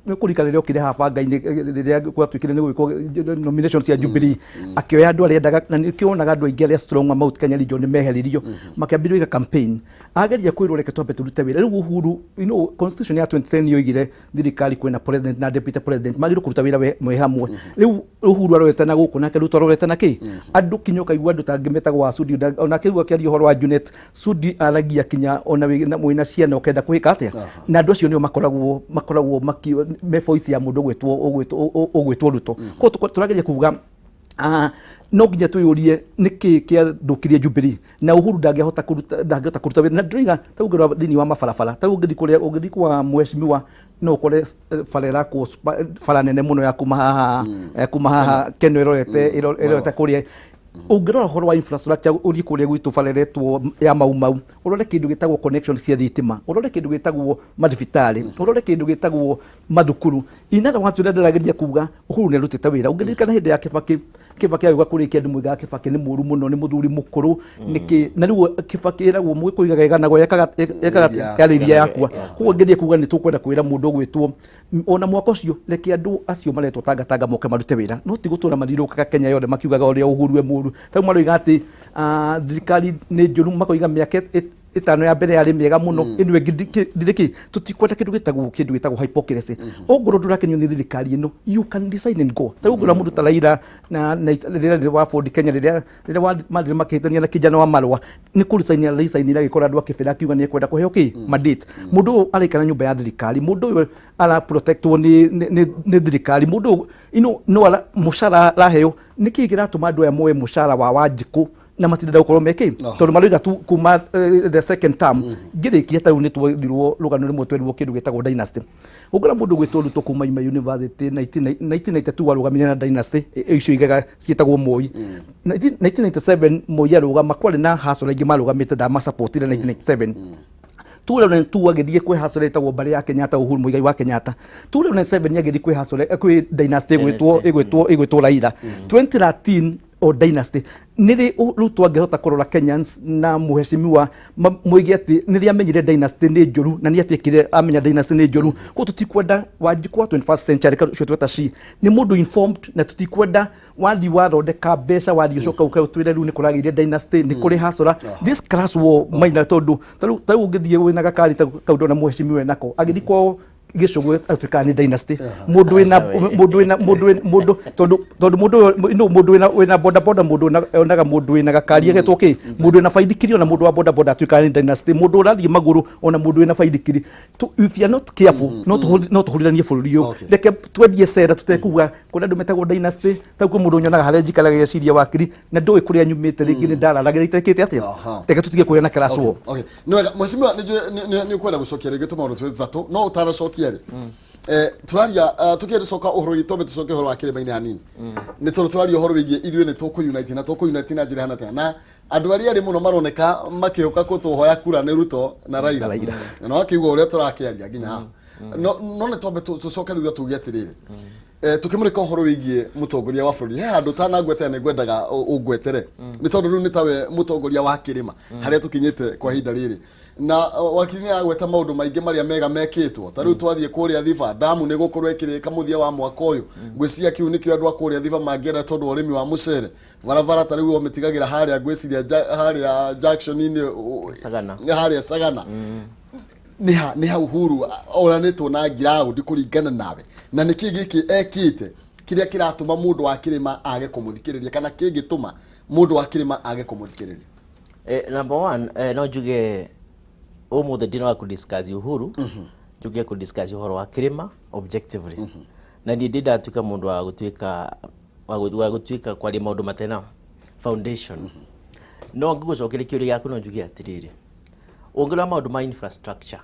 nĩ kũririkana rĩrĩa okire haha banga-inĩ, rĩrĩa gwatuĩkire nĩ gwĩkwo nomination cia Jubilee, akĩoya andũ arĩa endaga, na nĩkĩo wonaga andũ aingĩ arĩa strong a Mount Kenya region nĩ meheririo, makĩambĩrĩria gwĩka campaign. Ageria kwĩrwo reke twambe tũrute wĩra. Rĩu Uhuru, constitution ya 2010 yoigire thirikari kwĩna president na deputy president magĩrĩirwo kũruta wĩra me hamwe. Rĩu Uhuru arorete na gũkũ, nake Ruto arorete na kĩ andũ kinya ũkaigua andũ tangĩ metagwo wa Sudi, onake rĩu akĩaria ũhoro wa Junet Sudi aragia kinya ona wĩna ciana ũkenda kwĩka atĩa, na andũ acio nĩo makoragwo me voice ya mũndũ ũgwĩtwo Ruto. Koguo tũrageria kuga no nginya twĩyũrie nĩkĩ kĩathũkirie Jubilee, na Uhuru ndangĩhota kũruta wĩra, na ndĩroiga ta ũngĩrora thĩinĩ wa mabarabara, ta ũngĩthiĩ kũrĩa ũngĩthiĩ kwa mheshimiwa no ũkore bara ĩrakwo, bara nene mũno ya kuma haha Keno ĩrorete kũrĩa. Ũngĩrora ũhoro wa infrastructure, ũthiĩ kũrĩa gwitũ bara ĩretwo ya Mau Mau, ũrore kĩndũ gĩtagwo connection cia thitima, ũrore kĩndũ gĩtagwo mathibitarĩ, ũrore kĩndũ gĩtagwo mathukuru. In other words, ũrĩa ndĩrageria kuga, Uhuru nĩ arutĩte wĩra. Ũngĩririkana hĩndĩ ya Kibaki, Kibaki agĩũka kũrĩkia, andũ moigaga Kibaki nĩ mũru mũno, nĩ mũthuri mũkũrũ nĩkĩ, na rĩu Kibaki ĩragwo mũgĩkũyũ igaga ĩganagwo ekaga yarĩ iria yakua. Koguo ngerie kuga nĩ tũkwenda kwĩra mũndũ ũgwĩtwo ona mwaka ũcio, reke andũ acio maretwo tangatanga moke marute wĩra, no ti gũtũra mathiũrũrũkaga Kenya yothe makiugaga ũrĩa Uhuru e mũru. Ta rĩu maroiga atĩ thirikari nĩ njũru, makoiga mĩaka 5 ya mbere yarĩ mĩega mũno, ĩno ĩngĩ ndirĩ kĩ. Tũtikwenda kĩndũ gĩtagwo hypocrisy. Ongorwo ndũrakenio nĩ thirikari ĩno, you can decide and go. Ta rĩu ũngĩrora mũndũ ta Raila na rĩrĩa rĩrĩ wa Ford Kenya, rĩrĩa mathire makĩhĩtania na kijana wa Marũa, nĩ kũresign resign, agĩkora andũ akĩbĩra akiuga nĩ ekwenda kũheo kĩ mandate. Mũndũ ũyũ araikara nyũmba ya thirikari, mũndũ ũyũ ara protectwo nĩ thirikari, mũndũ ũyũ no ara mũcara araheo. Nĩkĩ kĩratũma andũ aya moe mũcara wa Wanjikũ na matirenda gũkorwo mekĩ, tondũ maroiga tu kuma the second term ngĩrĩkia? Ta rĩu nĩ twerirwo rũgano rũmwe, twerirwo kĩndũ gĩtagwo dynasty. Ũngĩra mũndũ gwĩtwo Ruto kuma ima university 1992 arũgamire na dynasty icio igaga ciĩtagwo Moi. 1997 Moi arũgama, kwarĩ na hustler aingĩ marũgamĩte, ndamasupportire. 1997 2002 agĩthiĩ kwĩ hustler ĩtagwo mbarĩ ya Kenyatta, Uhuru Muigai wa Kenyatta. 2007 agĩthiĩ kwĩ hustler, kwĩ dynasty ĩgwĩtwo Raila. 2013 o dynasty. Nĩrĩ Ruto angĩhota kũrora Kenyans na mũheshimiwa moige atĩ nĩrĩ amenyire dynasty nĩ njũru, na nĩ atiĩkire amenya dynasty nĩ njũru? Koguo tũtikwenda Wanjikũ wa 21st century ũcio tweta she nĩ mũndũ informed, na tũtikwenda wathiĩ wathondeka mbeca, wathiĩ ũcoka ũke ũtwĩre rĩu nĩ kũragĩire dynasty, nĩ kũrĩ hustler, this class war maina. Tondũ ta rĩu ũngĩthiĩ wĩna gakari ta kau ndona mũheshimiwa nako agĩthiĩ kwao gĩcũgũ atuĩkaga nĩ dynasty. Mũndũ wĩna mũndũ wĩna mũndũ wĩna mũndũ tondũ mũndũ ũyũ no mũndũ wĩna boda boda, mũndũ onaga mũndũ wĩna gakari agetwo kĩ, mũndũ wĩna baithikiri, ona mũndũ wa boda boda atuĩkaga nĩ dynasty, mũndũ ũrathiĩ magũrũ, ona mũndũ wĩna baithikiri. If you are not careful, no tũhũrithanie bũrũri ũyũ. Reke twendie cera tũtekuga kũrĩa andũ metagwo dynasty. Ta kwĩ mũndũ nyonaga harĩa njikaraga geciria wakiri na ndũĩ kũrĩa nyumĩte, rĩngĩ nĩ ndararagĩra itekĩte atĩa. Reke tũtige kũrĩa na class war. Okay. Nĩ wega mheshimiwa, nĩ njũĩ nĩ ũkwenda gũcokia rĩngĩ tũmaũndũ twĩ tũtatũ, no ũtanacokia rĩ, tũraria tũkĩcoka ũhoro witũ, twambe tũcoke ũhoro wa kĩrĩma-inĩ hanini, nĩ tondũ tũraria ũhoro wĩgiĩ ithuĩ nĩ tũkũ-unite na tũkũ-unite na njĩra ĩhana atĩa, na andũ arĩa erĩ mũno maroneka makĩũka kũtũhoya kura nĩ Ruto na Raila, na wakĩigua ũrĩa tũrakĩaria nginya haha. No nĩ twambe tũcoke thutha tuge atĩrĩrĩ, tukĩmũrĩka ũhoro wĩgiĩ mũtongoria wa bũrũri, he handũ ũtanangwetera nĩ ngwendaga ũngwetere, nĩ tondũ rĩu nĩ tawe mũtongoria wa kĩrĩma harĩa tũkinyĩte kwa ihinda rĩrĩ, na wakiri nĩ aragweta maũndũ maingĩ marĩa mega mekĩtwo. Ta rĩu twathiĩ kũrĩa Thiba, ndamu nĩ gũkorwo ĩkĩrĩka mũthia wa mwaka ũyũ. Ngwĩciria kĩu nĩkĩo andũ a kũrĩa Thiba mangĩenda, tondũ wa ũrĩmi wa mũcere. Barabara ta rĩu ũmĩtigagĩra harĩa, ngwĩciria harĩa junction-inĩ Sagana. Harĩa Sagana nĩ ha Uhuru oranĩtwo na ground kũringana nawe, na nĩ kĩ gĩkĩ ekĩte kĩrĩa kĩratũma mũndũ wa kĩrĩma age kũmũthikĩrĩria, kana kĩngĩtũma mũndũ wa kĩrĩma age kũmũthikĩrĩria? Number one, no njuge ũmũthĩ ndinoga kũdiscuss Uhuru, njuge kũdiscuss ũhoro wa kĩrĩma objectively, na niĩ ndĩ ndatuĩka mũndũ wa gũtuĩka wa gũtuĩka kwaria maũndũ matena foundation. No ngĩgũcokeria kĩũria gĩaku, no njuge atĩrĩrĩ, ũngĩrora maũndũ ma infrastructure,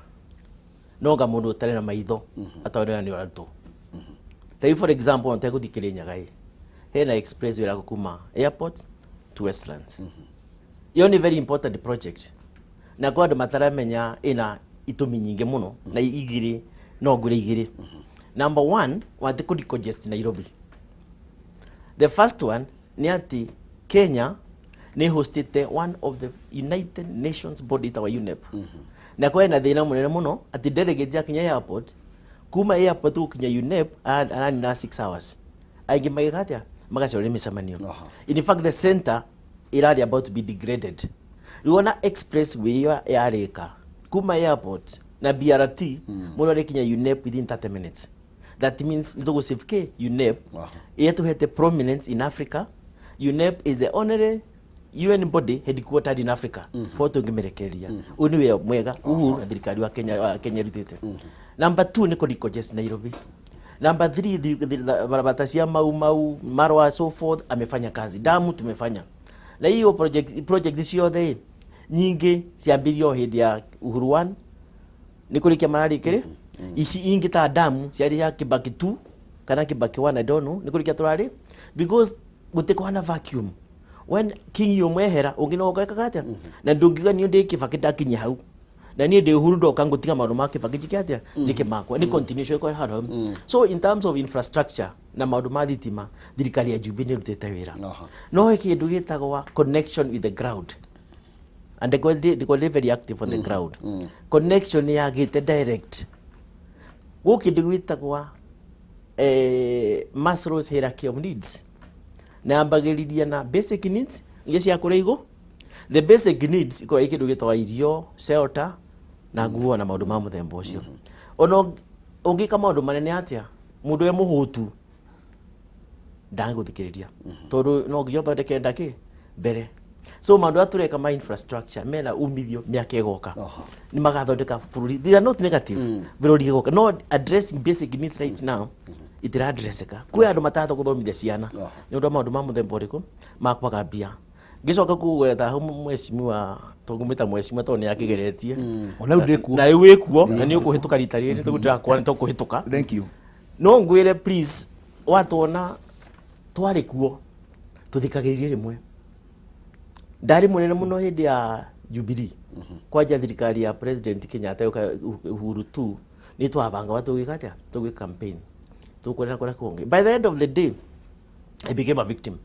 no nga mũndũ ũtarĩ na maitho atonera nĩ ũrarutwo. Ta rĩu, for example, no tegũthiĩ Kĩrĩnyaga ĩ hena expressway ĩrakwo kuma airport to Westlands. Iyo nĩ very important project, na kwa andũ mataramenya ĩna itũmi nyingĩ mũno, na igĩrĩ no ngwĩre igĩrĩ. Number one, wate kũ decongest Nairobi. The first one Nĩ atĩ Kenya nĩ hostĩte one of the United Nations bodies tawa UNEP, na kwena thĩna mũnene mũno atĩ delegates yakinya airport, kuma airport gũkinya UNEP aranina 6 hours, aingĩ magĩka atĩa? Magacoria mĩcemanio. In fact, the center irari about to be degraded. Rĩu ona expressway ĩyo yarĩka kuma airport na BRT, mũndũ arĩkinya UNEP within 30 minutes. That means nĩ tũgũ k UNEP ĩtũhete prominence in Africa. UNEP is the only UN body headquartered in Africa. Kwa tũngĩmĩrekereria, ũyũ nĩ wĩra mwega Uhuru na thirikari wa Kenya ĩrutĩte. Number two nĩ kũ Nairobi. Number three, barabara cia Mau Mau, Marwa, so forth, amefanya kazi. Damu tumefanya. Na hiyo project ciothe nyingĩ ciambirio hĩndĩ ya Uhuru 1, nĩ kũrĩkia mararĩkĩrĩ. Ici ingĩ ta damu ciarĩ ya Kibaki 2 kana Kibaki 1, I don't know, nĩ kũrĩkia tũrarĩ, because gũtikoragwo na vacuum. When king ũmwe ehera, ũngĩ no ũgekaga atĩa? Na ndũngiuga niĩ ndĩ Kibaki ndakinyia hau, na niĩ ndĩ Uhuru ndoka ngũtiga maũndũ ma Kibaki njĩke atĩa? Njĩke makwa. Nĩ continuation ĩkorwo handũ hau. So in terms of infrastructure na maũndũ ma thitima, thirikari ya Jubilee nĩ ĩrutĩte wĩra. No he kĩndũ gĩtagwo connection with the ground, and they very active on the ground. Connection yagĩte direct gũkĩ kĩndũ gwĩtagwo Maslow's hierarchy of needs, na yambagĩrĩria na basic needs iria cia kũrĩa igũ. The basic needs ikoragwo i kĩndũ gĩtagwo irio, shelter na nguo na maũndũ ma mũthemba ũcio. Ona ũngĩka maũndũ manene atĩa, mũndũ e mũhũtu ndangĩgũthikĩrĩria, tondũ no nginya ũthondeke ndakĩ mbere. So maũndũ arĩa tũreka ma infrastructure mena umithio mĩaka ĩgoka, nĩ magathondeka bũrũri. They are not negative. Bũrũri ĩgoka, no addressing basic needs right now itiraddresseka. Kwĩ andũ matarahota gũthomithia ciana nĩ ũndũ wa maũndũ ma mũthemba ũrĩkũ ma kwaga mbia. Ngĩcoka kũgwetha hau mheshimiwa, tũngũmĩta mheshimiwa tondũ nĩ akĩgeretie. Ona rĩu ndĩ kuo. Na rĩu wĩ kuo na nĩ ũkũhĩtũka rita rĩrĩ, tũgũtĩrakora nĩ tũkũhĩtũka. Thank you. No ngwĩre, please, watwona twarĩ kuo tũthikagĩrĩrie rĩmwe. Ndarĩ mũnene mũno hĩndĩ ya Jubilee, kwanja thirikari ya President Kenyatta yoka Uhuru tu, nĩ twabanga tũgĩka atĩa, tũgĩka campaign tũkwenda kũrĩa kũngĩ. By the end of the day, I became a victim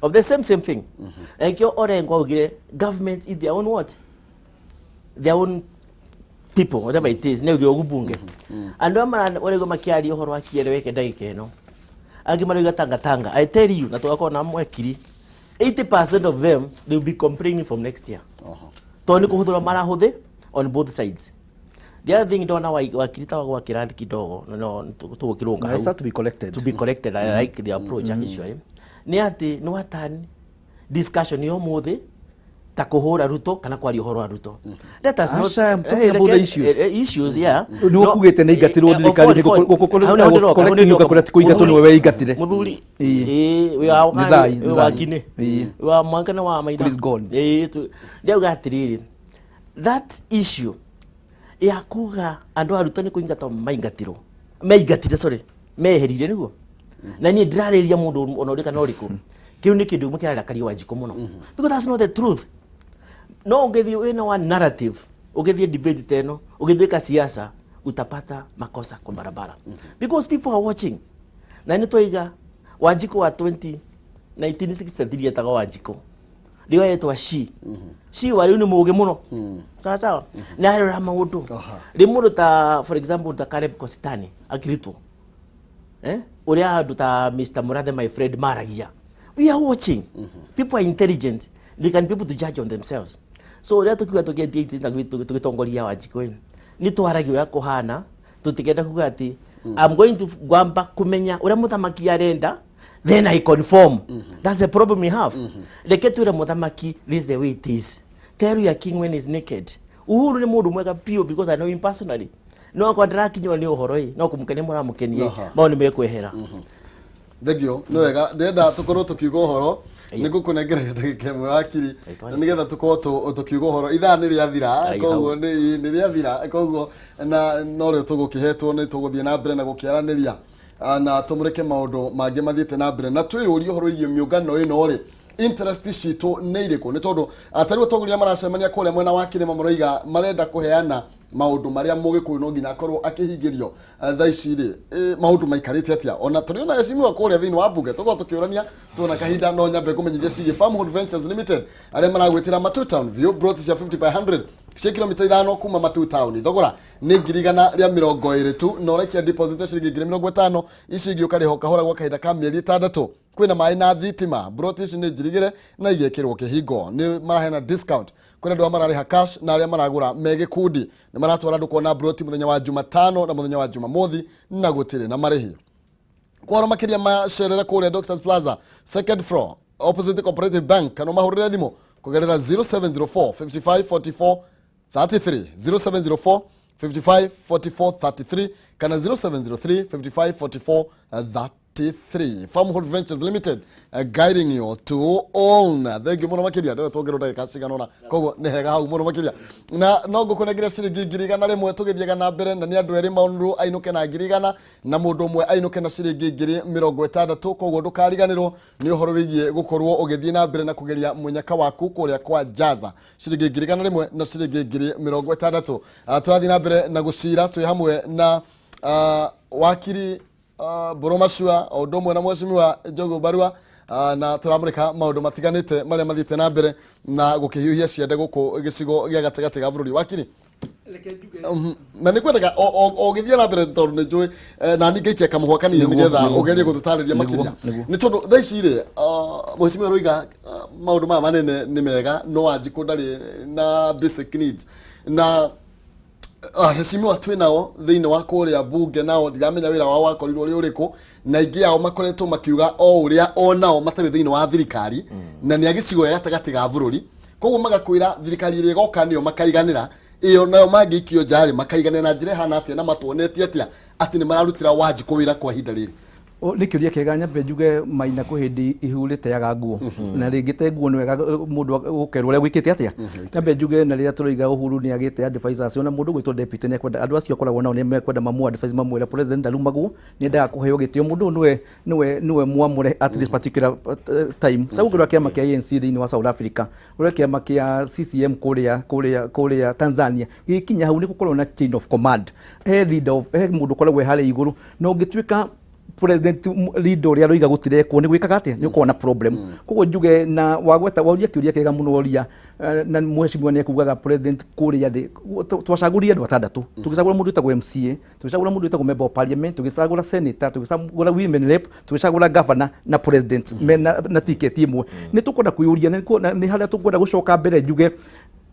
of the same thing. Na ikĩo Orengo augire government in their own what, their own people, whatever it is, nĩ augire ũguo bunge andũ aya marauga makĩaria ũhoro wa kieleweke ndagĩka ĩno, angĩ marauga tanga tanga. I tell you, na tũgakorwo na mwekiri, 80% of them, they will be complaining from next year, tondũ nĩ kũhũthĩrwo marahũthĩ on both sides. The other thing ndona wakiri ta gwa kĩrathi kidogo no tũgũkĩrũnga I hau. start to be collected. To be corrected. I like the approach actually. Nĩ atĩ nĩ watani discussion ya ũmũthĩ ta kũhũra Ruto kana kwaria ũhoro wa Ruto. Let us not Asha, I'm talking Eh, about the issues. Issues, yeah. Nĩ ũkugĩte nĩ ingatirwo thirikari, nĩ kũrĩa ti kũingatwo, nĩwe weingatire. Mũthuri. Ĩĩ. Ĩĩ, wĩ wa Nĩ thai, wĩ nĩ wa thai. kinĩ. Ĩĩ. Wĩ wa mwanka na wa maina. Please God. Ĩĩ, ndĩrauga atĩrĩrĩ, that issue ya kuga andũ a Ruto nĩ kũingatwo maingatirwo, meingatire, sorry, meherire nĩguo, na niĩ ndĩrarĩria mũndũ ona ũrĩ kana ũrĩkũ, kĩu nĩ kĩndũ kĩmwe kĩrarakaria Wanjikũ mũno, because that's not the truth. No ũngĩthiĩ wĩna wa narrative, ũgĩthiĩ debate ta ĩno, ũgĩthiĩ siasa, utapata makosa kwa barabara, because people are watching. Na nĩ twaiga Wanjikũ wa 20 1963 etagwo Wanjikũ, rĩo etwa shi wa rĩu nĩ mũũgĩ mũno, sawa sawa, nĩ arora maũndũ. Rĩ mũndũ ta, for example, ta Caleb Kositany akiritwo, eh, ũrĩa andũ ta Mr. Murathe, my friend, maragia, we are watching. People are intelligent, they can be able to judge on themselves. So ũrĩa tũkiuga tũkĩendia na tũgĩtongoria Wanjikũ ĩ, nĩ twaragia ũrĩa kũhana, tũtikenda kuga atĩ I'm going to gwamba kũmenya ũrĩa mũthamaki arenda, then I conform. That's the problem we have. Reke twĩre mũthamaki, this is the way it is. Tell your king when he's naked. Uhuru nĩ mũndũ mwega biũ, because I know him personally. No akwa ndĩrakinywo nĩ ũhoro ĩ, no kũmũkenia mũramũkenie, mau nĩ mekwehera. Thengio, nĩ wega. Ndĩrenda tũkorwo tũkiuga ũhoro, nĩ ngũkũnengera ndagĩka ĩmwe, wakiri, na nĩgetha tũkorwo tũkiuga ũhoro. Ithaa nĩ rĩathira. Ai, koguo nĩ rĩathira, koguo na norĩo tũgũkĩhetwo nĩ tũgũthiĩ na mbere na gũkĩaranĩria, na tũmũrĩke maũndũ mangĩ mathiĩte na mbere, na twĩyũrie ũhoro wĩgiĩ mĩũngano ĩno rĩ. Interest citũ nĩ irĩkũ? Nĩ tondũ tarĩu atongoria maracemania kũrĩa mwena wa kĩrĩma, maroiga marenda kũheana maũndũ marĩa mũgĩkũyũ no nginya akorwo akĩhingĩrio. Thaa ici rĩ, maũndũ maikarĩte atĩa? Ona tũrĩ ona heshimiwa kũrĩa thĩinĩ wa bunge, tũkorwo tũkĩũrania tuona kahinda. No nyambe ngũmenyithia ciĩgiĩ Farmhold Ventures Limited, arĩa maragwĩtĩra Matu Town View, plot cia 50 by 100 cia kilomita 5 kuma Matu Town. Thogora nĩ 120,000 tu, na ũraikia deposit ya ciringi 50,000. Ici ingĩ ũkarĩha kahora gwa kahinda ka mĩeri 6. Kwĩna maĩ na thitima. Broti ici nĩ njirigĩre na igekĩrwo kĩhingo. Nĩ maraheana discount kũrĩ andũ arĩa mararĩha cash na arĩa maragũra me gĩkundi. Nĩ maratwara andũ kuona broti mũthenya wa Jumatano na mũthenya wa Jumamothi, na gũtirĩ na marĩhi. Kwaro makĩria, macerere kũrĩa Doctors Plaza, second floor, opposite the Cooperative Bank, kana mahũrĩre thimũ kũgerera 0704 55 44 33, 0704 55 44 33 kana 0703 55 44 33. Farmhold Ventures Limited, guiding you to own. Thank you mũno makĩria. Nĩwe tuongerwo ndagĩka cigana ũna, koguo nĩ hega hau mũno makĩria. Na no ngũkũnengera ciringi 100,000 tũgĩthiaga na mbere, na nĩ andũ erĩ maũnũrũ ainũke na 100,000 na mũndũ ũmwe ainũke na ciringi 60,000. Koguo ndũkariganĩrwo nĩ ũhoro wĩgiĩ gũkorwo ũgĩthiĩ na mbere na kũgeria mũnyaka waku kũrĩa kwa Jaza, ciringi 100,000 na ciringi 60,000. Tũrathiĩ na mbere na gũcira twĩ hamwe na wakiri Mbũrũ Macua, o ũndũ ũmwe na mheshimiwa Njogu Barua, na tũramũrĩka maũndũ matiganĩte marĩa mathiĩte na mbere na gũkĩhiũhia ciande gũkũ gĩcigo gĩa gatagatĩ ga bũrũri. Wakiri, na nĩ kwendaga o ũgĩthiĩ na mbere, tondũ nĩ njũĩ na niĩ ngaikia kamũhwa kanini nĩgetha ũgerie gũtũtarĩria makĩria, nĩ tondũ thaa ici rĩ, mheshimiwa Rũiga, maũndũ maya manene nĩ mega, no Wanjikũ ndarĩ na basic needs, na heshimiwa twĩ nao thĩinĩ wa kũrĩa bunge nao ndiramenya wĩra wao wakorirwo ũrĩ ũrĩkũ, na aingĩ ao makoretwo makiuga o ũrĩa o nao matarĩ thĩinĩ wa thirikari na nĩ a gĩcigo gĩa gatagatĩ ga bũrũri. Koguo magakwĩra thirikari ĩrĩa ĩgoka nĩyo makaiganĩra, ĩyo nayo mangĩikio nja rĩ, makaiganĩra na njĩra ĩhana atĩa, na matuonetie atĩa atĩ nĩ mararutĩra Wanjikũ wĩra kwa ihinda rĩrĩ? Nĩ kĩũria kĩega. Nyambe njuge, Maina, kwĩ hĩndĩ ihu rĩteaga nguo na rĩngĩ te nguo nĩ wega mũndũ gũkerwo ũrĩa gwĩkĩte atĩa. Nyambe njuge, na rĩrĩa tũroiga Uhuru nĩ agĩte advisors, ona mũndũ gwĩtwo deputy nĩ ekwenda andũ acio akoragwo nao nĩ mekwenda mamu advise, mamwĩre president ndarumagwo, nĩ endaga kũheo gĩtĩo. Mũndũ ũyũ nĩwe mwamũre at this particular time. Ta ũngĩrora kĩama kĩa ANC thĩinĩ wa South Africa, ũrĩa kĩama kĩa CCM kũrĩa Tanzania gĩkinya hau, nĩ gũkorwo na chain of command, he leader of he mũndũ ũkoragwo e harĩa igũrũ. Na ũngĩtuĩka president leader ũrĩa aroiga gũtirekwo, nĩ gwĩkaga atĩa? Nĩ ũkorwo na problem. Koguo njuge na wagweta wauria kĩũria kĩega mũno ũria, na mheshimiwa nĩ ekugaga president kũrĩa thĩ. Twacagũrire andũ atandatũ. Tũgĩcagũra mũndũ wĩtagwo MCA, tũgĩcagũra mũndũ wĩtagwo member of parliament, tũgĩcagũra senator, tũgĩcagũra women rep, tũgĩcagũra governor na president mena na tiketi ĩmwe. Nĩ tũkwenda kwĩyũria nĩ harĩa tũkwenda gũcoka mbere. Njuge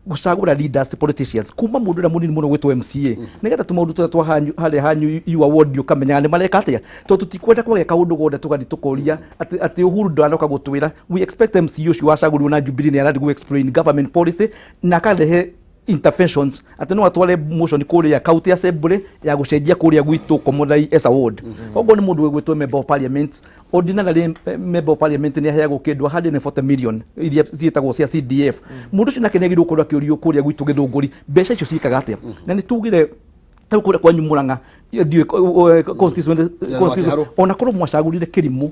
gũcagũra leaders ti politicians, kuma mũndũ ũrĩa mũnini mũno gwĩtwo MCA, nĩgetha tũmaũndũ tũrĩa twa hanyu harĩa hanyu your ward ũkamenyaga nĩ mareka atĩa, tondũ tũtikwenda kwagĩa kaũndũ gothe tũgathiĩ tũkoria atĩ Uhuru ndanoka gũtwĩra. We expect MCA ũcio wacagũrirwo na Jubilee nĩ arathiĩ gũ explain government policy na akarehe interventions, atĩ no atware motion kũrĩa county assembly ya gũcenjia kũrĩa gwitũ Komothai as a ward. Oguo nĩ mũndũ wĩgwĩtwo member of parliament. Ordinarily, member of parliament nĩ aheagwo kĩndũ 140 million iria ciĩtagwo cia CDF. Mũndũ ũcio nake nĩ agĩrĩirwo gũkorwo akĩũrio kũrĩa gwitũ Gĩthũngũri mbeca icio ciĩkaga atĩa. Na nĩ tugire tarĩu kũrĩa kwanyu Mũrang'a, ndiũĩ constituency Ya constituency Kiharu. Ona korwo mwacagũrire kĩrimũ,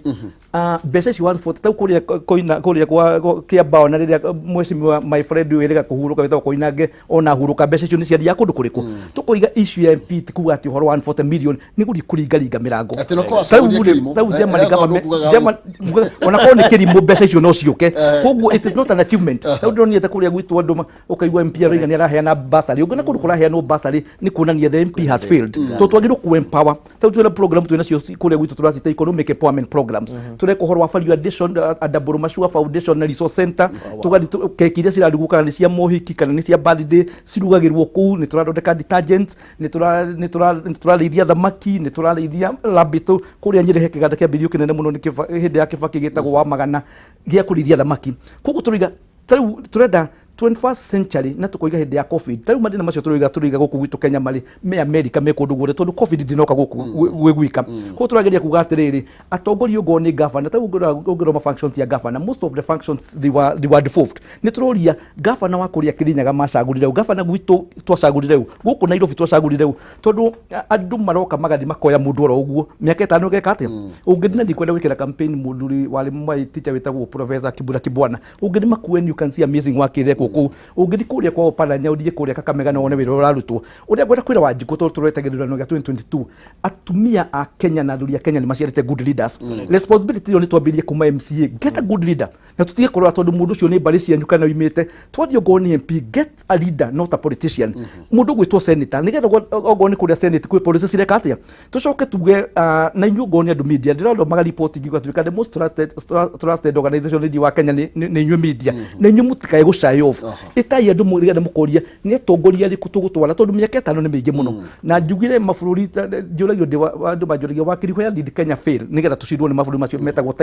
mbeca icio 140 tarĩu kũrĩa koina kũrĩa kwa Kĩambao, na rĩrĩa mheshimiwa my friend wĩrĩga kũhurũka wĩtagwo Koinange ona hurũka, mbeca icio nĩ ciathiaga kũndũ kũrĩkũ? Tũkoiga issue ya MP ti kuga atĩ ũhoro wa 140 million nĩ gũthiĩ kũringaringa mĩrango. Atĩ no korwo acagũrire Tarĩu rĩ, kĩrimũ. tarĩu Germany Eh, kaũndũ government kugaga Germany, ona korwo nĩ kĩrimũ, mbeca icio no ciũke. Koguo it is not an achievement. Tarĩu ndĩronire ta kũrĩa gwitũ andũ ũkaigua MP aroiga nĩ araheana bursary. Ũngĩona kũndũ kũraheanwo bursary, nĩ kuonania the MP has failed, tondũ twagĩrĩirwo ku empower. Tarĩu twĩna program twĩna nacio kũrĩa gwitũ tũracita economic empowerment programs. Tũreka ũhoro wa value addition, Double Mashua Foundation na Resource Center. Tũgathiĩ keki iria cirarugwo, kana nĩ cia mohiki kana nĩ cia birthday, cirugagĩrwo kũu. Nĩ tũrathondeka detergents, nĩ tũrarĩithia thamaki, nĩ tũrarĩithia rabbit. Kũrĩa Nyĩrĩ he kĩganda kĩambĩrĩirio kĩnene mũno nĩ hĩndĩ ya Kĩbakĩ gĩtagwo wa Magana gĩa kũrĩithia thamaki. Koguo tũraiga tarĩu tũrenda. 21st century na tukoiga hindi ya COVID. Ta riu mathina macio tũroiga tũroiga gũkũ gwitũ Kenya marĩ me America, me kũndũ guothe, tondũ COVID ndĩnoka gũkũ gwĩ gwika. Koguo tũrageria kuga atĩrĩrĩ, atongoria, ongorwo nĩ governor, ta rĩu ũngĩrora functions ya governor, most of the functions they were devolved. Nĩ tũroria governor wa kũrĩa Kirinyaga macagũrire ũ, governor gwitũ twacagũrire ũ, gũkũ Nairobi twacagũrire ũ, tondũ andũ maroka magathi makoya mũndũ oro ũguo mĩaka 5 geka atĩa. Ũngĩthi na ndikwenda gwĩkĩra campaign, mũthuri warĩ my teacher wĩtagwo Professor Kibura Kibwana, ũngĩthi Makueni, you can see amazing work ĩrekwo kũu. Ũngĩthi kũrĩa kwa Oparanya, ũthiĩ kũrĩa Kakamega na wone wĩra ũrĩa ũrarutwo. Ũrĩa ngwenda kwĩra Wanjikũ, tondũ tũreta gĩthurano gĩa 2022, atumia a Kenya na athuri a Kenya nĩ maciarĩte good leaders. Responsibility ĩyo nĩ twambĩrĩrie kuma MCA, get a good leader, na tũtige kũrora tondũ mũndũ ũcio nĩ mbarĩ cianyu kana oimĩte. Twathiĩ ongorwo nĩ MP, get a leader, not a politician. Mũndũ ũgwĩtwo senator, nĩgetha ongorwo nĩ kũrĩa senate kwĩ policy cireka atĩa. Tũcoke tuge na inyuĩ ongorwo nĩ andũ media, ndĩrathomaga report ngigua tuĩka the most trusted organization thĩinĩ wa Kenya nĩ inyuĩ media, na inyuĩ mũtikae gũ shy off. Ĩtai andũ nĩgetha mũkoria nĩ atongoria arĩkũ tũgũtwara, tondũ mĩaka 5 nĩ mĩingĩ mũno. Na njugire mabũrũri njũragio ndĩ andũ manjũragia, "Wakiri, where did Kenya fail nĩgetha tũcindwo nĩ mabũrũri macio metagwo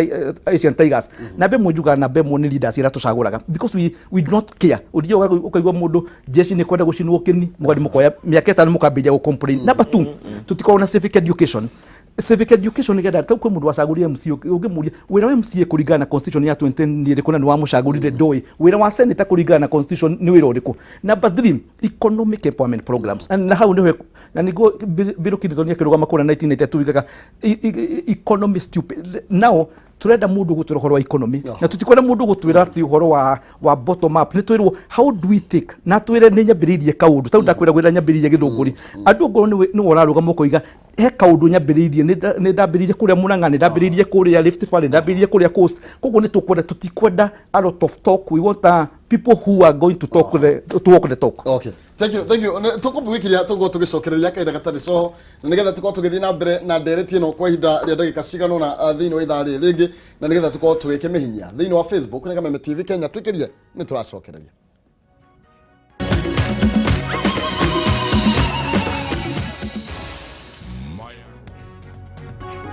Asian Tigers?" Namba ĩmwe njugaga, namba ĩmwe nĩ leaders iria tũcagũraga, because we do not care. Ũthiaga ũkaigua mũndũ jeshi nĩ kwenda gũcinwo kĩni, mũgathiĩ mũkoya mĩaka 5 mũkambĩrĩria gũ complain. Number two, tũtikoragwo na civic education. Civic education nĩgetha tau kwĩ mũndũ wacagũrire MCA, ũngĩmũria wĩra wa MCA kũringana na constitution ya 20 nĩ ĩrĩkũ na nĩ wamũcagũrire, ndũĩ wĩra wa senator kũringana na constitution nĩ wĩra ũrĩkũ. Number three, economic empowerment programs. And na hau nĩho na nĩguo Bill Clinton akĩrũgama kũrĩa 1992 igaga economy stupid. Now turenda mundu gutwira uhoro wa economy, na tutikwenda mundu gutwira ati uhoro wa bottom up. Ni twirwo how do we take na twire ni nyambiririe kaundu tau ndakwira gwira nyambiririe githunguri andu ngoro ni urarugama ukoiga he kaundu nyambiririe, ni ndambiririe kuria Murang'a, ni ndambiririe kuria Rift Valley, ndambiririe kuria Coast. Koguo ni tukwenda, tutikwenda a lot of talk. We want people who are going to walk the talk. Okay, thank you, thank you. Tũkũmũgĩkiria tũgũkorwo tũgĩcokereria kahinda gatarĩ coho, na nĩgetha tũkorwo tũgĩthiĩ na mbere na ndereti ĩno kwa ihinda rĩa ndagĩka cigana ũna thĩinĩ wa ithaa rĩrĩ rĩngĩ, na nĩgetha tũkorwo tũgĩkĩmĩhinyia thĩinĩ wa Facebook nĩ Kameme TV Kenya. Twĩkĩrie nĩ tũracokereria.